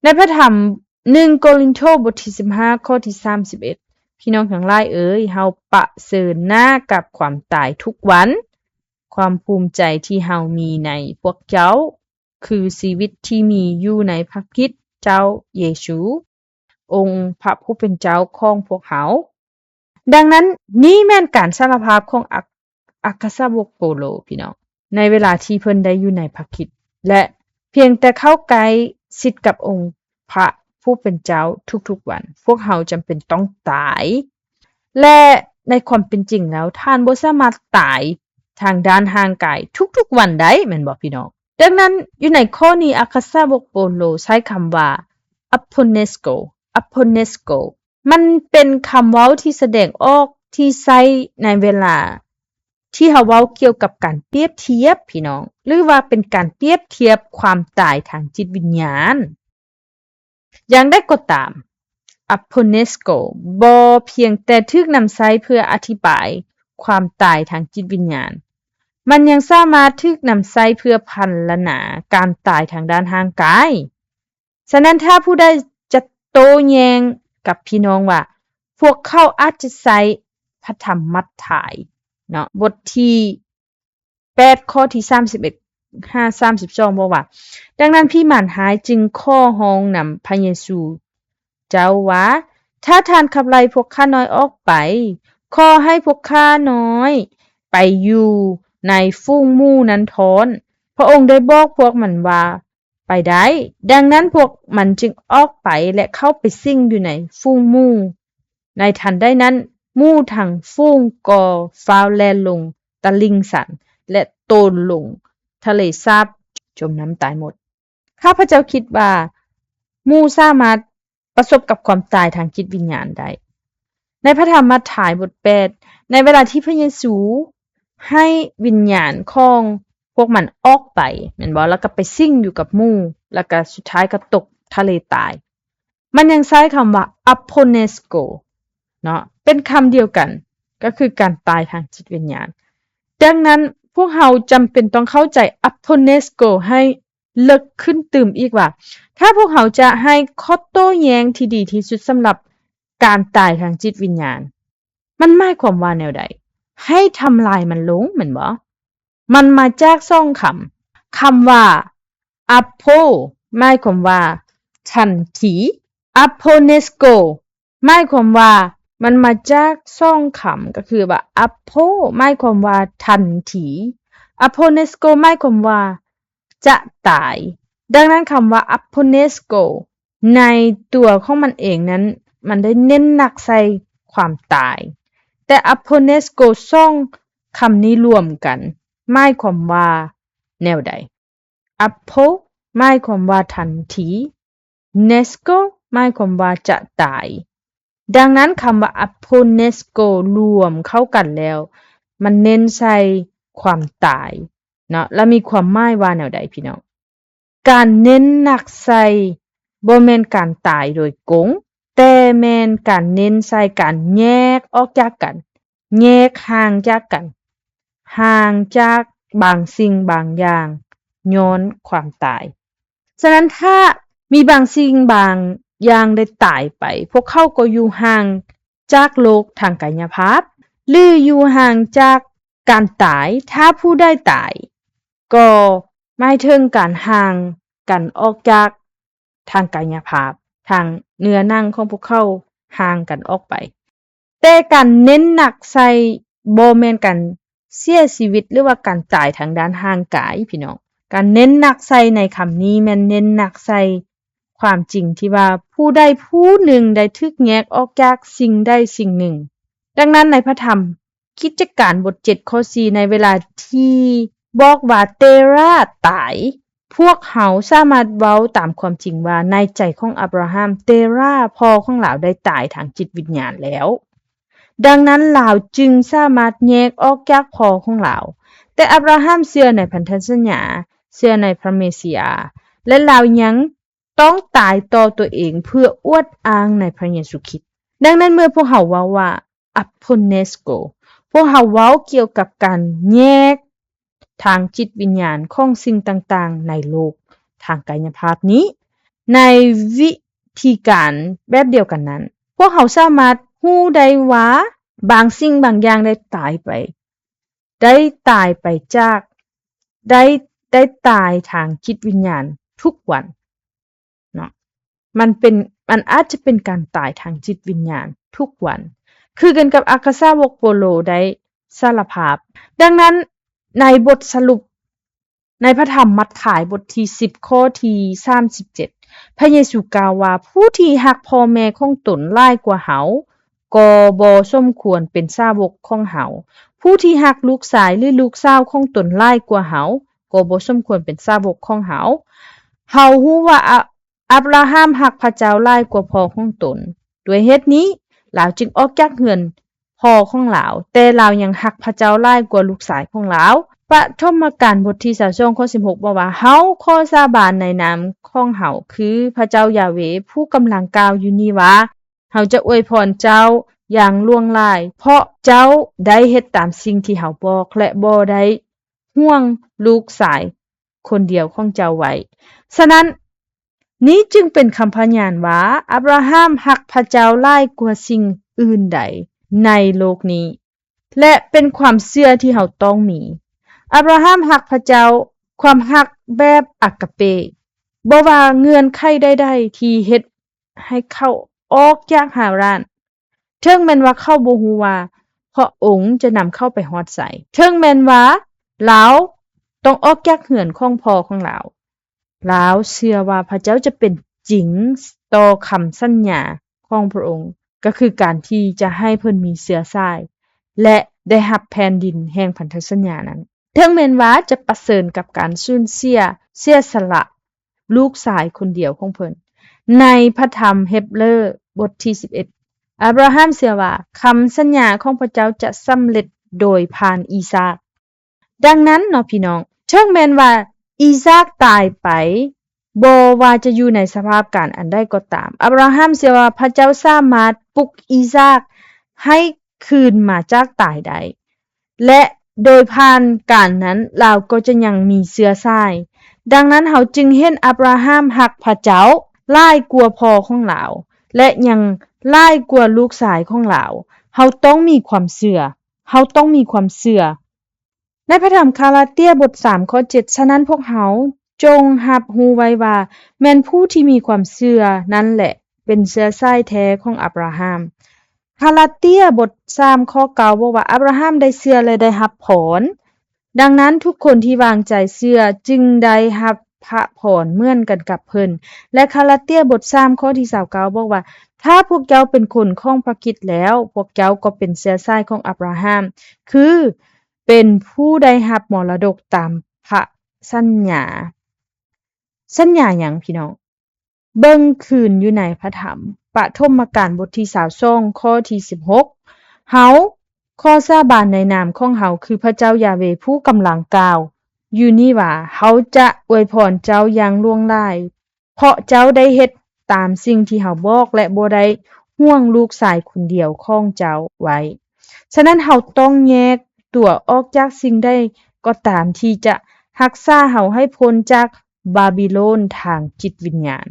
ໃນພະທຳໜຶ່ງໂກລິນໂທ ບົດທີສິບຫ້າ ຂໍ້ທີສາມສິບເອັດ, ພີ່ນ້ອງທັງຫຼາຍເອີຍ, ເຮົາປະເຊີນໜ້າກັບຄວາມຕາຍທຸກວັນ. ຄວາມພູມໃຈທີ່ເຮົາມີໃນພວກເຈົ້າ ຄືຊີວິດທີ່ມີຢູ່ໃນພະຄຣິດເຈົ້າເຢຊູ, ອົງພະຜູ້ເປັນເຈົ້າຂອງພວກເຮົາ. ດັ່ງນັ້ນ, ນີ້ແມ່ນການສາລະພາບຂອງອັກ ອັກຄະສາວົກໂປໂລ, ພີ່ນ້ອງ, ໃນເວລາທີ່ເພິ່ນໄດ້ຢູ່ໃນພະຄຣິດ ແລະ ພຽງແຕ່ເຂົ້າໃກ້ຊິດກັບອົງພະຜູ້ເປັນເຈົ້າທຸກໆວັນ, ພວກເຮົາຈຳເປັນຕ້ອງຕາຍ. ແລະ ໃນຄວາມເປັນຈິງແລ້ວ, ທ່ານບໍ່ສາມາດຕາຍທາງດ້ານຮ່າງກາຍທຸກໆວັນໄດ້, ແມ່ນບໍ່, ພີ່ນ້ອງ? ດັ່ງນັ້ນ, ຢູ່ໃນຂໍ້ນີ້, ອັກຄະສາວົກໂປໂລໃຊ້ຄຳວ່າ Aponesko, Aponesko. ມັນເປັນຄຳເວົ້າທີ່ສະແດງອອກທີ່ໃຊ້ໃນເວລາທີ່ເຮົາເວົ້າກ່ຽວກັບການປຽບທຽບ, ພີ່ນ້ອງ, ຫຼືວ່າເປັນການປຽບທຽບຄວາມຕາຍທາງຈິດວິນຍານ. ຢ່າງໃດກໍຕາມ, Aponesko ບໍ່ພຽງແຕ່ຖືກນຳໃຊ້ເພື່ອອະທິບາຍຄວາມຕາຍທາງຈິດວິນຍານ, ມັນຍັງສາມາດຖືກນຳໃຊ້ເພື່ອພັນລະນາການຕາຍທາງດ້ານຮ່າງກາຍ. ສະນັ້ນ, ຖ້າຜູ້ໃດຈະໂຕ້ແຍ້ງກັບພີ່ນ້ອງວ່າ ພວກເຂົາອາດຈະໃຊ້ພະທຳມັດທາຍເນາະ, ບົດທີແປດ ຂໍ້ທີສາມສິບເອັດຫາສາມສິບສອງ ບອກວ່າ, ດັ່ງນັ້ນ ຜີມານຮ້າຍຈຶ່ງຂໍຮ້ອງນຳພະເຢຊູເຈົ້າວ່າ, ຖ້າທ່ານຂັບໄລ່ພວກຂ້ານ້ອຍອອກໄປ, ຂໍໃຫ້ພວກຂ້ານ້ອຍໄປຢູ່ໃນຝູງໝູ່ນັ້ນທ້ອນ. ພະອົງໄດ້ບອກພວກມັນວ່າ, ໄປໄດ້. ດັ່ງນັ້ນ ພວກມັນຈຶ່ງອອກໄປ ແລະ ເຂົ້າໄປສິງຢູ່ໃນຝູງໝູ່. ໃນທັນໃດນັ້ນ, ໝູ່ທັງຝູງກໍຟ້າວແລ່ນລົງຕະລິ່ງຊັນ ແລະ ໂຕນລົງທະເລສາບ, ຈົມນ້ຳຕາຍໝົດ. ຂ້າພະເຈົ້າຄິດວ່າ ໝູ່ສາມາດປະສົບກັບຄວາມຕາຍທາງຈິດວິນຍານໄດ້. ໃນພະທຳມັດທາຍບົດແປດ, ໃນເວລາທີ່ພະເຢຊູໃຫ້ວິນຍານຂອງພວກມັນອອກໄປ, ແມ່ນບໍ່? ແລ້ວກໍໄປສິງຢູ່ກັບໝູ່, ແລ້ວກໍສຸດທ້າຍກໍຕົກທະເລຕາຍ. ມັນຍັງໃຊ້ຄຳວ່າ Aponesko ເນາະ, ເປັນຄຳດຽວກັນ, ກໍຄືການຕາຍທາງຈິດວິນຍານ. ດັ່ງນັ້ນ, ພວກເຮົາຈຳເປັນຕ້ອງເຂົ້າໃຈ Aponesko ໃຫ້ເລິກຂຶ້ນຕື່ມອີກວ່າ, ຖ້າພວກເຮົາຈະໃຫ້ຂໍ້ໂຕ້ແຍ້ງທີ່ດີທີ່ສຸດສຳລັບການຕາຍທາງຈິດວິນຍານ, ມັນໝາຍຄວາມວ່າແນວໃດ? ໃຫ້ທຳລາຍມັນລົງ, ແມ່ນບໍ່? ມັນມາຈາກສອງຄຳ, ຄຳວ່າ apo ໝາຍຄວາມວ່າທັນທີ, aponesko ໝາຍຄວາມວ່າ, ມັນມາຈາກສອງຄຳ, ກໍຄືວ່າ apo ໝາຍຄວາມວ່າທັນທີ, aponesko ໝາຍຄວາມວ່າຈະຕາຍ. ດັ່ງນັ້ນ, ຄຳວ່າ aponesko ໃນຕົວຂອງມັນເອງນັ້ນ, ມັນໄດ້ເນັ້ນໜັກໃສ່ຄວາມຕາຍ. ແຕ່ aponesko ສອງ ຄຳນີ້ລວມກັນ ໝາຍຄວາມວ່າແນວໃດ? ອັບໂພ ໝາຍຄວາມວ່າທັນທີ, ເນສໂກ ໝາຍຄວາມວ່າຈະຕາຍ. ດັ່ງນັ້ນ ຄຳວ່າອັບໂພເນສໂກລວມເຂົ້າກັນແລ້ວ ມັນເນັ້ນໃສ່ຄວາມຕາຍເນາະ ແລະ ມີຄວາມໝາຍວ່າແນວໃດ ພີ່ນ້ອງ? ການເນັ້ນໜັກໃສ່ບໍ່ແມ່ນການຕາຍໂດຍກົງ, ແຕ່ແມ່ນການເນັ້ນໃສ່ການແຍກອອກຈາກກັນ, ແຍກຫ່າງຈາກກັນ, ຫ່າງຈາກບາງສິ່ງບາງຢ່າງຍ້ອນຄວາມຕາຍ. ສະນັ້ນ ຖ້າມີບາງສິ່ງບາງຢ່າງໄດ້ຕາຍໄປ, ພວກເຂົາກໍຢູ່ຫ່າງຈາກໂລກທາງກາຍະພາບ ຫຼື ຢູ່ຫ່າງຈາກການຕາຍ. ຖ້າຜູ້ໃດຕາຍ ກໍໝາຍເຖິງການຫ່າງກັນອອກຈາກທາງກາຍະພາບ, ທາງເນື້ອໜັງຂອງພວກເຂົາຫ່າງກັນອອກໄປ. ແຕ່ການເນັ້ນໜັກໃສ່ບໍ່ແມ່ນການເສຍຊີວິດ ຫຼືວ່າການຕາຍທາງດ້ານຮ່າງກາຍ ພີ່ນ້ອງ. ການເນັ້ນໜັກໃສ່ໃນຄຳນີ້ແມ່ນເນັ້ນໜັກໃສ່ຄວາມຈິງທີ່ວ່າຜູ້ໃດຜູ້ໜຶ່ງໄດ້ຖືກແຍກອອກຈາກສິ່ງໃດສິ່ງໜຶ່ງ. ດັ່ງນັ້ນໃນພະທຳ ກິດຈະການບົດເຈັດ ຂໍ້ສີ່ ໃນເວລາທີ່ບອກວ່າເຕຣາຕາຍ, ພວກເຮົາສາມາດເວົ້າຕາມຄວາມຈິງວ່າ ໃນໃຈຂອງອາບຣາຮາມ, ເຕຣາ ພໍ່ຂອງລາວໄດ້ຕາຍທາງຈິດວິນຍານແລ້ວ. ດັ່ງນັ້ນລາວຈຶ່ງສາມາດແຍກອອກຈາກພໍ່ຂອງລາວ. ແຕ່ອາບຣາຮາມເຊື່ອໃນພັນທະສັນຍາ, ເຊື່ອໃນພຣະເມສຢາ, ແລະ ລາວຍັງ ຕ້ອງຕາຍຕໍ່ຕົວເອງເພື່ອອວດອ້າງໃນພະເຢຊູຄຣິດ. ດັ່ງນັ້ນ ເມື່ອພວກເຮົາເວົ້າວ່າ ອາໂພເນສໂກ, ພວກເຮົາເວົ້າກ່ຽວກັບການແຍກທາງຈິດວິນຍານຂອງສິ່ງຕ່າງໆໃນໂລກທາງກາຍະພາບນີ້ ໃນວິທີການແບບດຽວກັນນັ້ນ, ພວກເຮົາສາມາດຮູ້ໄດ້ວ່າບາງສິ່ງບາງຢ່າງໄດ້ຕາຍໄປ, ໄດ້ຕາຍໄປຈາກ, ໄດ້, ໄດ້ຕາຍທາງຈິດວິນຍານທຸກວັນ. ເນາະ ມັນເປັນ, ມັນອາດຈະເປັນການຕາຍທາງຈິດວິນຍານທຸກວັນ ຄືກັນກັບອັກຄະສາວົກໂປໂລໄດ້ສາລະພາບ. ດັ່ງນັ້ນ ໃນບົດສະຫຼຸບ ໃນພະທຳມັດທາຍບົດທີສິບ ຂໍ້ທີສາມສິບເຈັດ ພະເຢຊູກ່າວວ່າ ຜູ້ທີ່ຮັກພໍ່ແມ່ຂອງຕົນຫຼາຍກວ່າເຮົາ ກໍບໍ່ສົມຄວນເປັນສາວົກຂອງເຮົາ. ຜູ້ທີ່ຮັກລູກຊາຍ ຫຼື ລູກສາວຂອງຕົນຫຼາຍກວ່າເຮົາ ກໍບໍ່ສົມຄວນເປັນສາວົກຂອງເຮົາ. ເຮົາຮູ້ວ່າອາ, ອາບຣາຮາມຮັກພະເຈົ້າຫຼາຍກວ່າພໍ່ຂອງຕົນ. ດ້ວຍເຫດນີ້ ລາວຈຶ່ງອອກຈາກເຮືອນພໍ່ຂອງລາວ, ແຕ່ລາວຍັງຮັກພະເຈົ້າຫຼາຍກວ່າລູກຊາຍຂອງລາວ. ປະຖົມມະການບົດທີຊາວສອງ ຂໍ້ສິບຫົກ ບອກວ່າ, ເຮົາຂໍສາບານໃນນາມຂອງເຮົາ ຄືພະເຈົ້າຢາເວ ຜູ້ກຳລັງກ່າວຢູ່ນີ້ວ່າ, ເຮົາຈະອວຍພອນເຈົ້າຢ່າງຫຼວງຫຼາຍ, ເພາະເຈົ້າໄດ້ເຮັດຕາມສິ່ງທີ່ເຮົາບອກ ແລະ ບໍ່ໄດ້ຫວງລູກຊາຍຄົນດຽວຂອງເຈົ້າໄວ້. ສະນັ້ນ, ນີ້ຈຶ່ງເປັນຄຳພະຍານວ່າ ອາບຣາຮາມຮັກພະເຈົ້າຫຼາຍກວ່າສິ່ງອື່ນໃດໃນໂລກນີ້ ແລະ ເປັນຄວາມເຊື່ອທີ່ເຮົາຕ້ອງມີ. ອາບຣາຮາມຮັກພະເຈົ້າ, ຄວາມຮັກແບບອາກາເປ, ບໍ່ວ່າເງື່ອນໄຂໃດໆທີ່ເຮັດ ໃຫ້ເຂົາອອກຈາກຮາລານ, ເຖິງແມ່ນວ່າເຂົາບໍ່ຮູ້ວ່າພະອົງຈະນຳເຂົາໄປຮອດໃສ, ເຖິງແມ່ນວ່າລາວຕ້ອງອອກຈາກເຮືອນຂອງພໍ່ຂອງລາວ, ລາວເຊື່ອວ່າພະເຈົ້າຈະເປັນຈິງຕໍ່ຄຳສັນຍາຂອງພະອົງ, ກໍຄືການທີ່ຈະໃຫ້ເພິ່ນມີເຊື້ອສາຍ ແລະ ໄດ້ຮັບແຜ່ນດິນແຫ່ງພັນທະສັນຍານັ້ນ. ເຖິງແມ່ນວ່າຈະປະເຊີນກັບການສູນເສຍ, ເສຍສະຫຼະລູກຊາຍຄົນດຽວຂອງເພິ່ນ. ໃນພະທຳເຮັບເຣີບົດທີສິບເອັດ, ອາບຣາຮາມເຊື່ອວ່າຄຳສັນຍາຂອງພະເຈົ້າຈະສຳເລັດໂດຍຜ່ານອີສາກ. ດັ່ງນັ້ນເນາະ ພີ່ນ້ອງ, ເຖິງແມ່ນວ່າອີສາກຕາຍໄປ, ບໍ່ວ່າຈະຢູ່ໃນສະພາບການອັນໃດກໍຕາມ, ອາບຣາຮາມເຊື່ອວ່າພະເຈົ້າສາມາດປຸກອີສາກໃຫ້ຄືນມາຈາກຕາຍໄດ້. ແລະ ໂດຍຜ່ານການນັ້ນ ລາວກໍຈະຍັງມີເຊື້ອສາຍ. ດັ່ງນັ້ນ ເຮົາຈຶ່ງເຫັນອາບຣາຮາມຮັກພະເຈົ້າຫຼາຍກວ່າພໍ່ຂອງລາວ ແລະ ຍັງຫຼາຍກວ່າລູກຊາຍຂອງລາວ. ເຮົາຕ້ອງມີຄວາມເຊື່ອ. ເຮົາຕ້ອງມີຄວາມເຊື່ອ. ໃນພະທຳກາລາເຕຍບົດສາມ ຂໍ້ເຈັດ, ສະນັ້ນ ພວກເຮົາຈົ່ງຮັບຮູ້ໄວ້ວ່າ ແມ່ນຜູ້ທີ່ມີຄວາມເຊື່ອນັ້ນແຫຼະ ເປັນເຊື້ອສາຍແທ້ຂອງອາບຣາຮາມ. ກາລາເຕຍບົດສາມ ຂໍ້ເກົ້າ ບອກວ່າ ອາບຣາຮາມໄດ້ເຊື່ອ ແລະ ໄດ້ຮັບພອນ. ດັ່ງນັ້ນ ທຸກຄົນທີ່ວາງໃຈເຊື່ອຈຶ່ງໄດ້ຮັບພະພອນເໝືອນກັນກັບເພິ່ນ. ແລະ ກາລາເຕຍບົດສາມ ຂໍ້ທີຊາວເກົ້າ ບອກວ່າ ຖ້າພວກເຈົ້າເປັນຄົນຂອງພຣະຄຣິດແລ້ວ, ພວກເຈົ້າກໍເປັນເຊື້ອສາຍຂອງອາບຣາຮາມ, ຄື ເປັນຜູ້ໄດ້ຮັບມໍລະດົກຕາມພະສັນຍາ. ສັນຍາຫຍັງພີ່ນ້ອງ? ເບິ່ງຄືນຢູ່ໃນພະທຳປະຖົມມະການບົດທີຊາວສອງ ຂໍ້ທີສິບຫົກ, ເຮົາຂໍສາບານໃນນາມຂອງເຮົາ ຄືພະເຈົ້າຢາເວຜູ້ກຳລັງກ່າວຢູ່ນີ້ວ່າ, ເຮົາຈະອວຍພອນເຈົ້າຢ່າງຫຼວງຫຼາຍ, ເພາະເຈົ້າໄດ້ເຮັດຕາມສິ່ງທີ່ເຮົາບອກ ແລະ ບໍ່ໄດ້ຫ່ວງລູກຊາຍຄົນດຽວຂອງເຈົ້າໄວ້. ສະນັ້ນເຮົາຕ້ອງແຍກຕົວອອກຈາກສິ່ງໃດກໍຕາມທີ່ຈະຮັກສາເຮົາໃຫ້ພົ້ນຈາກບາບິໂລນທາງຈິດວິນຍານ.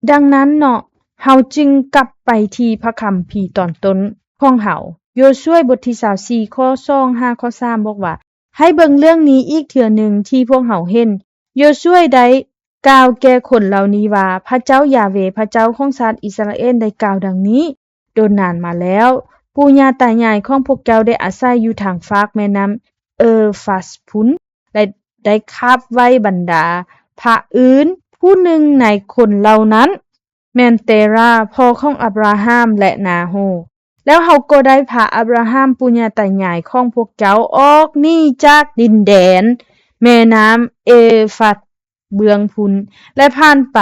ດັ່ງນັ້ນເນາະ, ເຮົາຈຶ່ງກັບໄປທີ່ພະຄຳພີຕອນຕົ້ນຂອງເຮົາ. ໂຢຊວຍບົດທີຊາວສີ່ ຂໍ້ສອງຫາຂໍ້ສາມບອກວ່າ, ໃຫ້ເບິ່ງເລື່ອງນີ້ອີກເທື່ອໜຶ່ງທີ່ພວກເຮົາເຫັນ. ໂຢຊວຍໄດ້ກ່າວແກ່ຄົນເຫຼົ່ານີ້ວ່າ, ພະເຈົ້າຢາເວ ພະເຈົ້າຂອງຊາດອິດສະຣາເອນ ໄດ້ກ່າວດັ່ງນີ້, ດົນນານມາແລ້ວ, ປູ່ຍ່າຕາຍາຍຂອງພວກເຈົ້າໄດ້ອາໄສຢູ່ທາງຟາກແມ່ນ້ຳເອີຟັດພຸ້ນ ແລະ ໄດ້ຄາບໄຫວ້ບັນດາພະອື່ນ. ຜູ້ໜຶ່ງໃນຄົນເຫຼົ່ານັ້ນແມ່ນເຕຣາ, ພໍ່ຂອງອັບຣາຮາມ ແລະ ນາໂຮ. ແລ້ວເຮົາກໍໄດ້ພາອັບຣາຮາມ ປູ່ຍ່າຕາຍາຍຂອງພວກເຈົ້າ ອອກໜີຈາກດິນແດນແມ່ນ້ຳເອຟັດເບື້ອງພຸ້ນ ແລະ ຜ່ານໄປ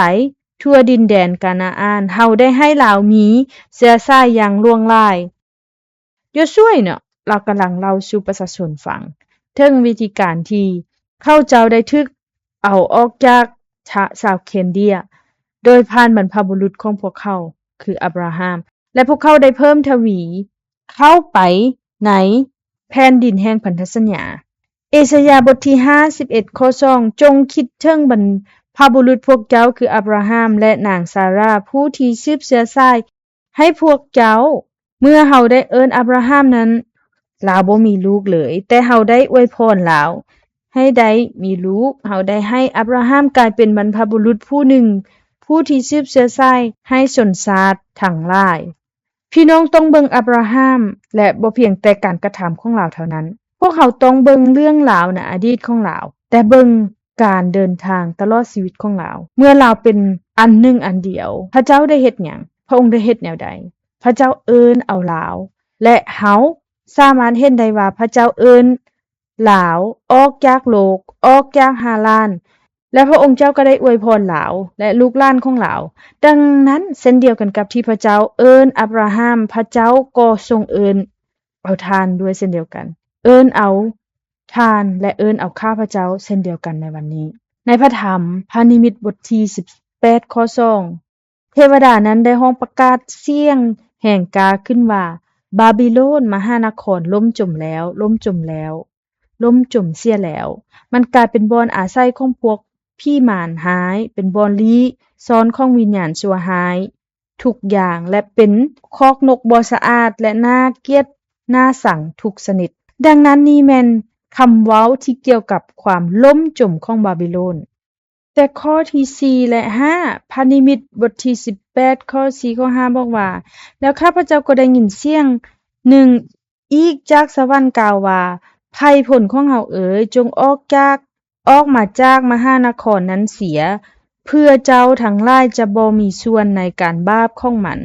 ທົ່ວດິນແດນການາອານ. ເຮົາໄດ້ໃຫ້ລາວມີເຊື້ອສາຍຢ່າງຫຼວງຫຼາຍ. ໂຢຊວຍເນາະ, ລາວກຳລັງເລົ່າສູ່ປະຊາຊົນຟັງເຖິງວິທີການທີ່ເຂົາເຈົ້າໄດ້ຖືກເອົາອອກຈາກຊາ ຊາວແຄນເດຍ ໂດຍຜ່ານບັນພະບຸລຸດຂອງພວກເຂົາ ຄືອັບຣາຮາມ ແລະ ພວກເຂົາໄດ້ເພີ່ມທະວີເຂົ້າໄປໃນແຜ່ນດິນແຫ່ງພັນທະສັນຍາ. ເອຊາຍາບົດທີຫ້າສິບເອັດ ຂໍ້ສອງ, ຈົ່ງຄິດເຖິງບັນພະບຸລຸດພວກເຈົ້າ ຄືອັບຣາຮາມ ແລະ ນາງຊາຣາ ຜູ້ທີ່ສືບເຊື້ອສາຍ ໃຫ້ພວກເຈົ້າ. ເມື່ອເຮົາໄດ້ເອີ້ນອັບຣາຮາມນັ້ນ, ລາວບໍ່ມີລູກເລີຍ, ແຕ່ເຮົາໄດ້ອວຍພອນລາວໃຫ້ໄດ້ມີລູກ. ເຮົາໄດ້ໃຫ້ອັບຣາຮາມກາຍເປັນບັນພະບຸລຸດຜູ້ໜຶ່ງ, ຜູ້ທີ່ສືບເຊື້ອສາຍໃຫ້ຊົນຊາດທັງຫຼາຍ. ພີ່ນ້ອງຕ້ອງເບິ່ງອັບຣາຮາມ ແລະ ບໍ່ພຽງແຕ່ການກະທຳຂອງລາວເທົ່ານັ້ນ. ພວກເຮົາຕ້ອງເບິ່ງເລື່ອງລາວໃນອະດີດຂອງລາວ, ແຕ່ເບິ່ງ ການເດີນທາງຕະຫຼອດຊີວິດຂອງລາວ. ເມື່ອລາວເປັນອັນໜຶ່ງອັນດຽວ, ພະເຈົ້າໄດ້ເຮັດຫຍັງ? ພະອົງໄດ້ເຮັດແນວໃດ? ພະເຈົ້າເອີ້ນເອົາລາວ ແລະ ເຮົາສາມາດເຫັນໄດ້ວ່າພະເຈົ້າເອີ້ນລາວອອກຈາກໂລກ, ອອກຈາກຮາລານ, ແລະ ພະອົງເຈົ້າກໍໄດ້ອວຍພອນລາວ ແລະ ລູກຫຼານຂອງລາວ. ດັ່ງນັ້ນ, ເຊັ່ນດຽວກັນກັບທີ່ພະເຈົ້າເອີ້ນອັບຣາຮາມ, ພະເຈົ້າກໍຊົງເອີ້ນ ເອົາທ່ານດ້ວຍເຊັ່ນດຽວກັນ, ເອີ້ນເອົາທ່ານ ແລະ ເອີ້ນເອົາຂ້າພະເຈົ້າເຊັ່ນດຽວກັນໃນວັນນີ້. ໃນພະທຳພະນິມິດບົດທີສິບແປດ ຂໍ້ສອງ, ເທວະດານັ້ນໄດ້ຮ້ອງປະກາດສຽງແຮງກ້າຂຶ້ນວ່າ, ບາບິໂລນມະຫານະຄອນລົ້ມຈົມແລ້ວ, ລົ້ມຈົມແລ້ວ, ລົ້ມຈົມເສຍແລ້ວ. ມັນກາຍເປັນບ່ອນອາໄສຂອງພວກຜີມານຮ້າຍ, ເປັນບ່ອນລີ້ຊ່ອນຂອງວິນຍານຊົ່ວຮ້າຍ ທຸກຢ່າງ ແລະ ເປັນຄອກນົກບໍ່ສະອາດ ແລະ ໜ້າກຽດໜ້າຊັງທຸກຊະນິດ. ດັ່ງນັ້ນ, ນີ້ແມ່ນຄຳເວົ້າທີ່ກ່ຽວກັບຄວາມລົ້ມຈົມຂອງບາບິໂລນ. ແຕ່ຂໍ້ທີສີ່ ແລະ ຫ້າ ພະນິມິດບົດທີສິບແປດ ຂໍ້ສີ່ ຂໍ້ຫ້າ ບອກວ່າ, ແລ້ວຂ້າພະເຈົ້າກໍໄດ້ຍິນສຽງໜຶ່ງອີກຈາກສະຫວັນກ່າວວ່າ, ໄພພົນຂອງເຮົາເອີຍ, ຈົ່ງອອກຈາກ ອອກມາຈາກມະຫານະຄອນນັ້ນເສຍ, ເພື່ອເຈົ້າທັງຫຼາຍຈະບໍ່ມີສ່ວນໃນການບາບຂອງມັນ,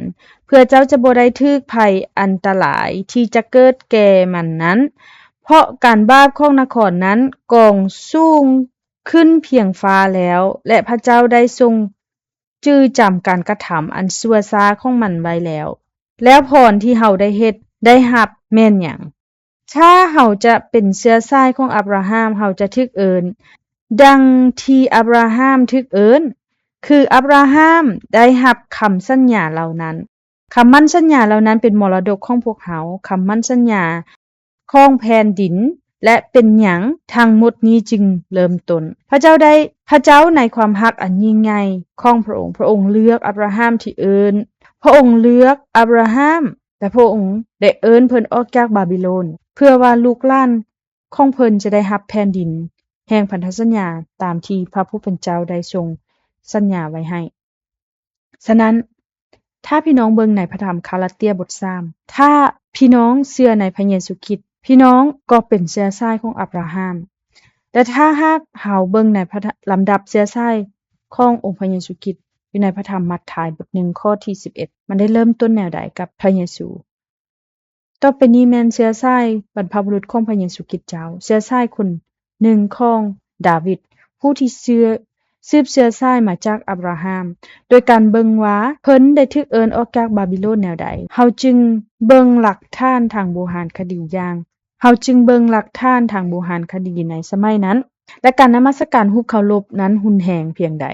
ເພື່ອເຈົ້າຈະບໍ່ໄດ້ຖືກໄພອັນຕະລາຍທີ່ຈະເກີດແກ່ມັນນັ້ນ. ເພາະການບາບຂອງນະຄອນນັ້ນກອງສູງຂຶ້ນພຽງຟ້າແລ້ວ, ແລະ ພະເຈົ້າໄດ້ຊົງຈື່ຈຳການກະທຳອັນຊົ່ວຊ້າຂອງມັນໄວ້ແລ້ວ. ແລ້ວພອນທີ່ເຮົາໄດ້ເຮັດ ໄດ້ຮັບແມ່ນຫຍັງ? ຖ້າເຮົາຈະເປັນເຊື້ອສາຍຂອງອັບຣາຮາມ, ເຮົາຈະຖືກເອີ້ນດັ່ງທີ່ອັບຣາຮາມຖືກເອີ້ນ, ຄືອັບຣາຮາມໄດ້ຮັບຄຳສັນຍາເຫຼົ່ານັ້ນ. ຄຳໝັ້ນສັນຍາເຫຼົ່ານັ້ນເປັນມໍລະດົກຂອງພວກເຮົາ, ຄຳໝັ້ນສັນຍາຂອງແຜ່ນດິນ, ແລະ ເປັນຫຍັງທັງໝົດນີ້ຈຶ່ງເລີ່ມຕົ້ນ? ພະເຈົ້າໄດ້, ພະເຈົ້າໃນຄວາມຮັກອັນຍິ່ງໃຫຍ່ຂອງພະອົງ, ພະອົງເລືອກອັບຣາຮາມທີ່ເອີ້ນ, ພະອົງເລືອກອັບຣາຮາມ ແລະ ພະອົງໄດ້ເອີ້ນເພິ່ນອອກຈາກບາບິໂລນ, ເພື່ອວ່າລູກຫຼານຂອງເພິ່ນຈະໄດ້ຮັບແຜ່ນດິນແຫ່ງພັນທະສັນຍາ ຕາມທີ່ພະຜູ້ເປັນເຈົ້າໄດ້ຊົງສັນຍາໄວ້ໃຫ້. ສະນັ້ນ, ຖ້າພີ່ນ້ອງເບິ່ງໃນພະທຳກາລາເຕຍບົດສາມ, ຖ້າພີ່ນ້ອງເຊື່ອໃນພະເຢຊູຄຣິດ, ພີ່ນ້ອງກໍເປັນເຊື້ອສາຍຂອງອັບຣາຮາມ. ແລະ ຖ້າຫາກເຮົາເບິ່ງໃນພະທະ, ລຳດັບເຊື້ອສາຍຂອງອົງພະເຢຊູຄຣິດ ຢູ່ໃນພະທຳມັດທາຍບົດໜຶ່ງ ຂໍ້ທີສິບເອັດ, ມັນໄດ້ເລີ່ມຕົ້ນແນວໃດກັບພະເຢຊູ? ຕໍ່ໄປນີ້ແມ່ນເຊື້ອສາຍບັນພະບຸລຸດຂອງພະເຢຊູຄຣິດເຈົ້າ, ເຊື້ອສາຍຄົນໜຶ່ງຂອງດາວິດ, ຜູ້ທີ່ເຊື້ອ ສືບເຊື້ອສາຍມາຈາກອາບຣາຮາມ, ໂດຍການເບິ່ງວ່າເພິ່ນໄດ້ຖືກເອີ້ນອອກຈາກບາບິໂລນແນວໃດ. ເຮົາຈຶ່ງເບິ່ງຫຼັກຖານທາງບູຮານຄະດີຢ່າງ ເຮົາຈຶ່ງເບິ່ງຫຼັກຖານທາງບູຮານຄະດີໃນສະໄໝນັ້ນ ແລະ ການນະມັດສະການຮູບເຄົາລົບນັ້ນຮຸນແຮງພຽງໃດ.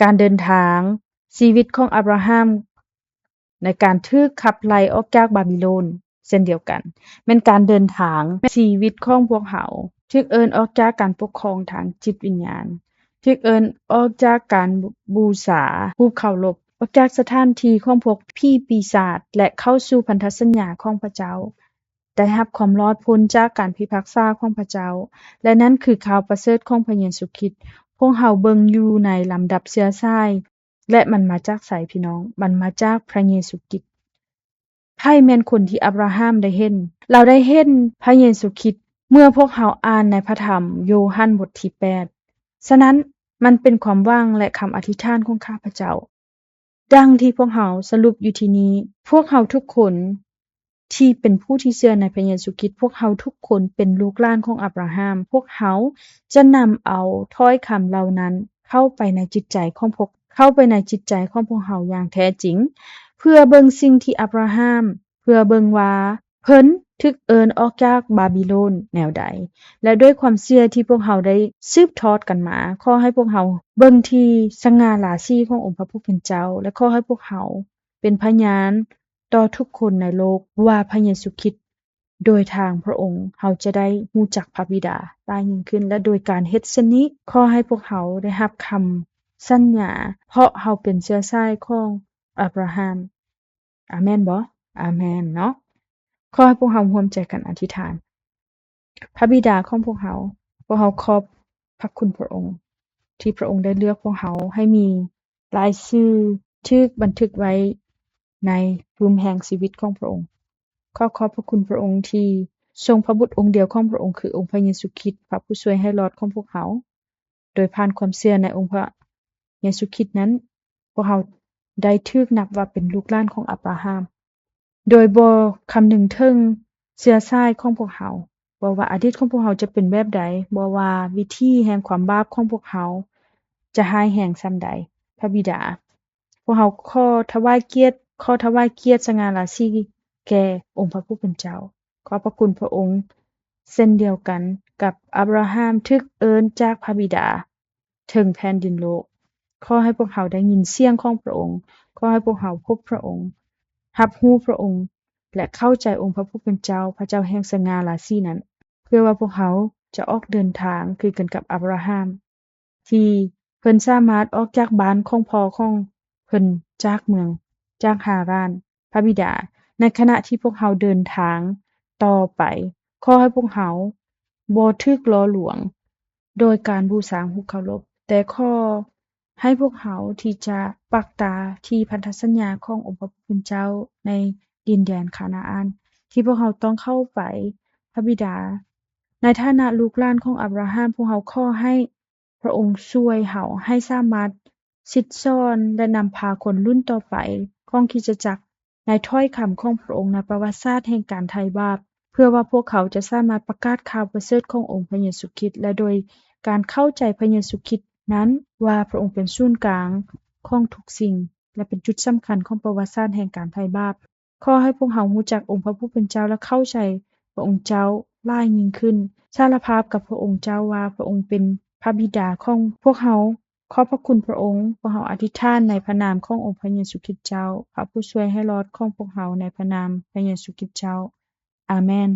ການເດີນທາງ ຊີວິດຂອງອາບຣາຮາມໃນການຖືກຂັບໄລ່ອອກຈາກບາບິໂລນເຊັ່ນດຽວກັນ ແມ່ນການເດີນທາງ ແມ່ນຊີວິດຂອງພວກເຮົາ ຖືກເອີ້ນອອກຈາກການປົກຄອງທາງຈິດວິນຍານ, ຖືກເອີ້ນອອກຈາກການບູຊາຮູບເຄົາລົບ, ອອກຈາກສະຖານທີ່ຂອງພວກຜີປີສາດ ແລະ ເຂົ້າສູ່ພັນທະສັນຍາຂອງພະເຈົ້າ. ໄດ້ຮັບຄວາມລອດພົ້ນຈາກການພິພາກສາຂອງພະເຈົ້າ ແລະ ນັ້ນຄືຂ່າວປະເສີດຂອງພະເຢຊູຄຣິດ. ພວກເຮົາເບິ່ງຢູ່ໃນລຳດັບເຊື້ອສາຍ ແລະ ມັນມາຈາກໃສ, ພີ່ນ້ອງ? ມັນມາຈາກພະເຢຊູຄຣິດ. ໃຜແມ່ນຄົນທີ່ອາບຣາຮາມໄດ້ເຫັນ? ລາວໄດ້ເຫັນພະເຢຊູຄຣິດ ເມື່ອພວກເຮົາອ່ານໃນພະທຳໂຢຮັນບົດທີແປດ. ສະນັ້ນ, ມັນເປັນຄວາມຫວັງ ແລະ ຄຳອະທິຖານຂອງຂ້າພະເຈົ້າ. ດັ່ງທີ່ພວກເຮົາສະຫຼຸບຢູ່ທີ່ນີ້, ພວກເຮົາທຸກຄົນທີ່ເປັນຜູ້ທີ່ເຊື່ອໃນພະເຢຊູຄຣິດ, ພວກເຮົາທຸກຄົນເປັນລູກຫຼານຂອງອາບຣາຮາມ. ພວກເຮົາຈະນຳເອົາຖ້ອຍຄຳເຫຼົ່ານັ້ນເຂົ້າໄປໃນຈິດໃຈຂອງພວກ, ເຂົ້າໄປໃນຈິດໃຈຂອງພວກເຮົາຢ່າງແທ້ຈິງ, ເພື່ອເບິ່ງສິ່ງທີ່ອາບຣາຮາມ, ເພື່ອເບິ່ງວ່າ ເພິ່ນຖືກເອີ້ນອອກຈາກບາບິໂລນແນວໃດ ແລະ ດ້ວຍຄວາມເຊື່ອທີ່ພວກເຮົາໄດ້ສືບທອດກັນມາ, ຂໍໃຫ້ພວກເຮົາເບິ່ງທີ່ສະຫງ່າລາສີຂອງອົງພະຜູ້ເປັນເຈົ້າ ແລະ ຂໍໃຫ້ພວກເຮົາເປັນພະຍານຕໍ່ທຸກຄົນໃນໂລກວ່າພະເຢຊູຄຣິດ, ໂດຍທາງພະອົງເຮົາຈະໄດ້ຮູ້ຈັກພະບິດາຫຼາຍຍິ່ງຂຶ້ນ ແລະ ໂດຍການເຮັດເຊັ່ນນີ້, ຂໍໃຫ້ພວກເຮົາໄດ້ຮັບຄຳສັນຍາ, ເພາະເຮົາເປັນເຊື້ອສາຍຂອງອາບຣາຮາມ. ອາແມນບໍ່? ອາແມນເນາະ. ຂໍໃຫ້ພວກເຮົາຮ່ວມໃຈກັນອະທິຖານ. ພະບິດາຂອງພວກເຮົາ, ພວກເຮົາຂອບພະຄຸນພະອົງ ທີ່ພະອົງໄດ້ເລືອກພວກເຮົາໃຫ້ມີລາຍຊື່ຖືກບັນທຶກໄວ້ໃນລຸ່ມແຫ່ງຊີວິດຂອງພະອົງ. ຂໍຂອບພະຄຸນພະອົງທີ່ສົ່ງພະບຸດອົງດຽວຂອງພະອົງ ຄືອົງພະເຢຊູຄຣິດ, ພະຜູ້ຊ່ວຍໃຫ້ລອດຂອງພວກເຮົາ. ໂດຍຜ່ານຄວາມເຊື່ອໃນອົງພະເຢຊູຄຣິດນັ້ນ, ພວກເຮົາໄດ້ຖືກນັບວ່າເປັນລູກຫຼານຂອງອາບຣາຮາມ, ໂດຍບໍ່ຄຳນຶງເຖິງເຊື້ອສາຍຂອງພວກເຮົາ, ບໍ່ວ່າອະດີດຂອງພວກເຮົາຈະເປັນແບບໃດ, ບໍ່ວ່າວິຖີແຫ່ງຄວາມບາບຂອງພວກເຮົາຈະຮ້າຍແຮງສ່ຳໃດ. ພະບິດາ, ພວກເຮົາຂໍຖວາຍກຽດ, ຂໍຖວາຍກຽດສະຫງ່າລາສີແກ່ອົງພະຜູ້ເປັນເຈົ້າ. ຂອບພະຄຸນພະອົງ ເຊັ່ນດຽວກັນກັບອາບຣາຮາມຖືກເອີ້ນຈາກພະບິດາເຖິງແຜ່ນດິນໂລກ. ຂໍໃຫ້ພວກເຮົາໄດ້ຍິນສຽງຂອງພະອົງ. ຂໍໃຫ້ພວກເຮົາພົບພະອົງ, ຮັບຮູ້ພະອົງ ແລະ ເຂົ້າໃຈອົງພະຜູ້ເປັນເຈົ້າ, ພະເຈົ້າແຫ່ງສະຫງ່າລາສີນັ້ນ, ເພື່ອວ່າພວກເຮົາຈະອອກເດີນທາງຄືກັນກັບອາບຣາຮາມ. ທີ່ເພິ່ນສາມາດອອກຈາກບ້ານຂອງພໍ່ຂອງເພິ່ນ, ຈາກເມືອງ, ຈາກຫາຣານ. ພະບິດາ, ໃນຂະນະທີ່ພວກເຮົາເດີນທາງຕໍ່ໄປ, ຂໍໃຫ້ພວກເຮົາບໍ່ຖືກຫຼໍ່ລວງໂດຍການບູຊາຮູບເຄົາລົບ, ແຕ່ຂໍໃຫ້ພວກເຮົາທີ່ຈະປັກຕາທີ່ພັນທະສັນຍາຂອງອົງພະຜູ້ເປັນເຈົ້າໃນດິນແດນຄານາອານ ທີ່ພວກເຮົາຕ້ອງເຂົ້າໄປ. ພະບິດາ, ໃນຖານະລູກຫຼານຂອງອາບຣາຮາມ, ພວກເຮົາຂໍໃຫ້ ພະອົງຊ່ວຍເຮົາໃຫ້ສາມາດສິດສອນ ແລະ ນຳພາຄົນລຸ້ນຕໍ່ໄປຂອງຄຣິສຕະຈັກໃນຖ້ອຍຄຳຂອງພະອົງໃນປະຫວັດສາດແຫ່ງການໄຖ່ບາບ, ເພື່ອວ່າພວກເຂົາຈະສາມາດປະກາດຂ່າວປະເສີດຂອງອົງພະເຢຊູຄຣິດ ແລະ ໂດຍການເຂົ້າໃຈພະເຢຊູຄຣິດນັ້ນວ່າພະອົງເປັນສູນກາງຂອງທຸກສິ່ງ ແລະ ເປັນຈຸດສຳຄັນຂອງປະຫວັດສາດແຫ່ງການໄຖ່ບາບ. ຂໍໃຫ້ພວກເຮົາຮູ້ຈັກອົງພະຜູ້ເປັນເຈົ້າ ແລະ ເຂົ້າໃຈພະອົງເຈົ້າຫຼາຍຍິ່ງຂຶ້ນ. ສາລະພາບກັບພະອົງເຈົ້າວ່າພະອົງເປັນພະບິດາຂອງພວກເຮົາ. ຂອບພະຄຸນພະອົງ. ພວກເຮົາອະທິຖານໃນພະນາມຂອງອົງພະເຢຊູຄຣິດເຈົ້າ, ພະຜູ້ຊ່ວຍໃຫ້ລອດຂອງພວກເຮົາ, ໃນພະນາມພະເຢຊູຄຣິດເຈົ້າ. ອາແມນ.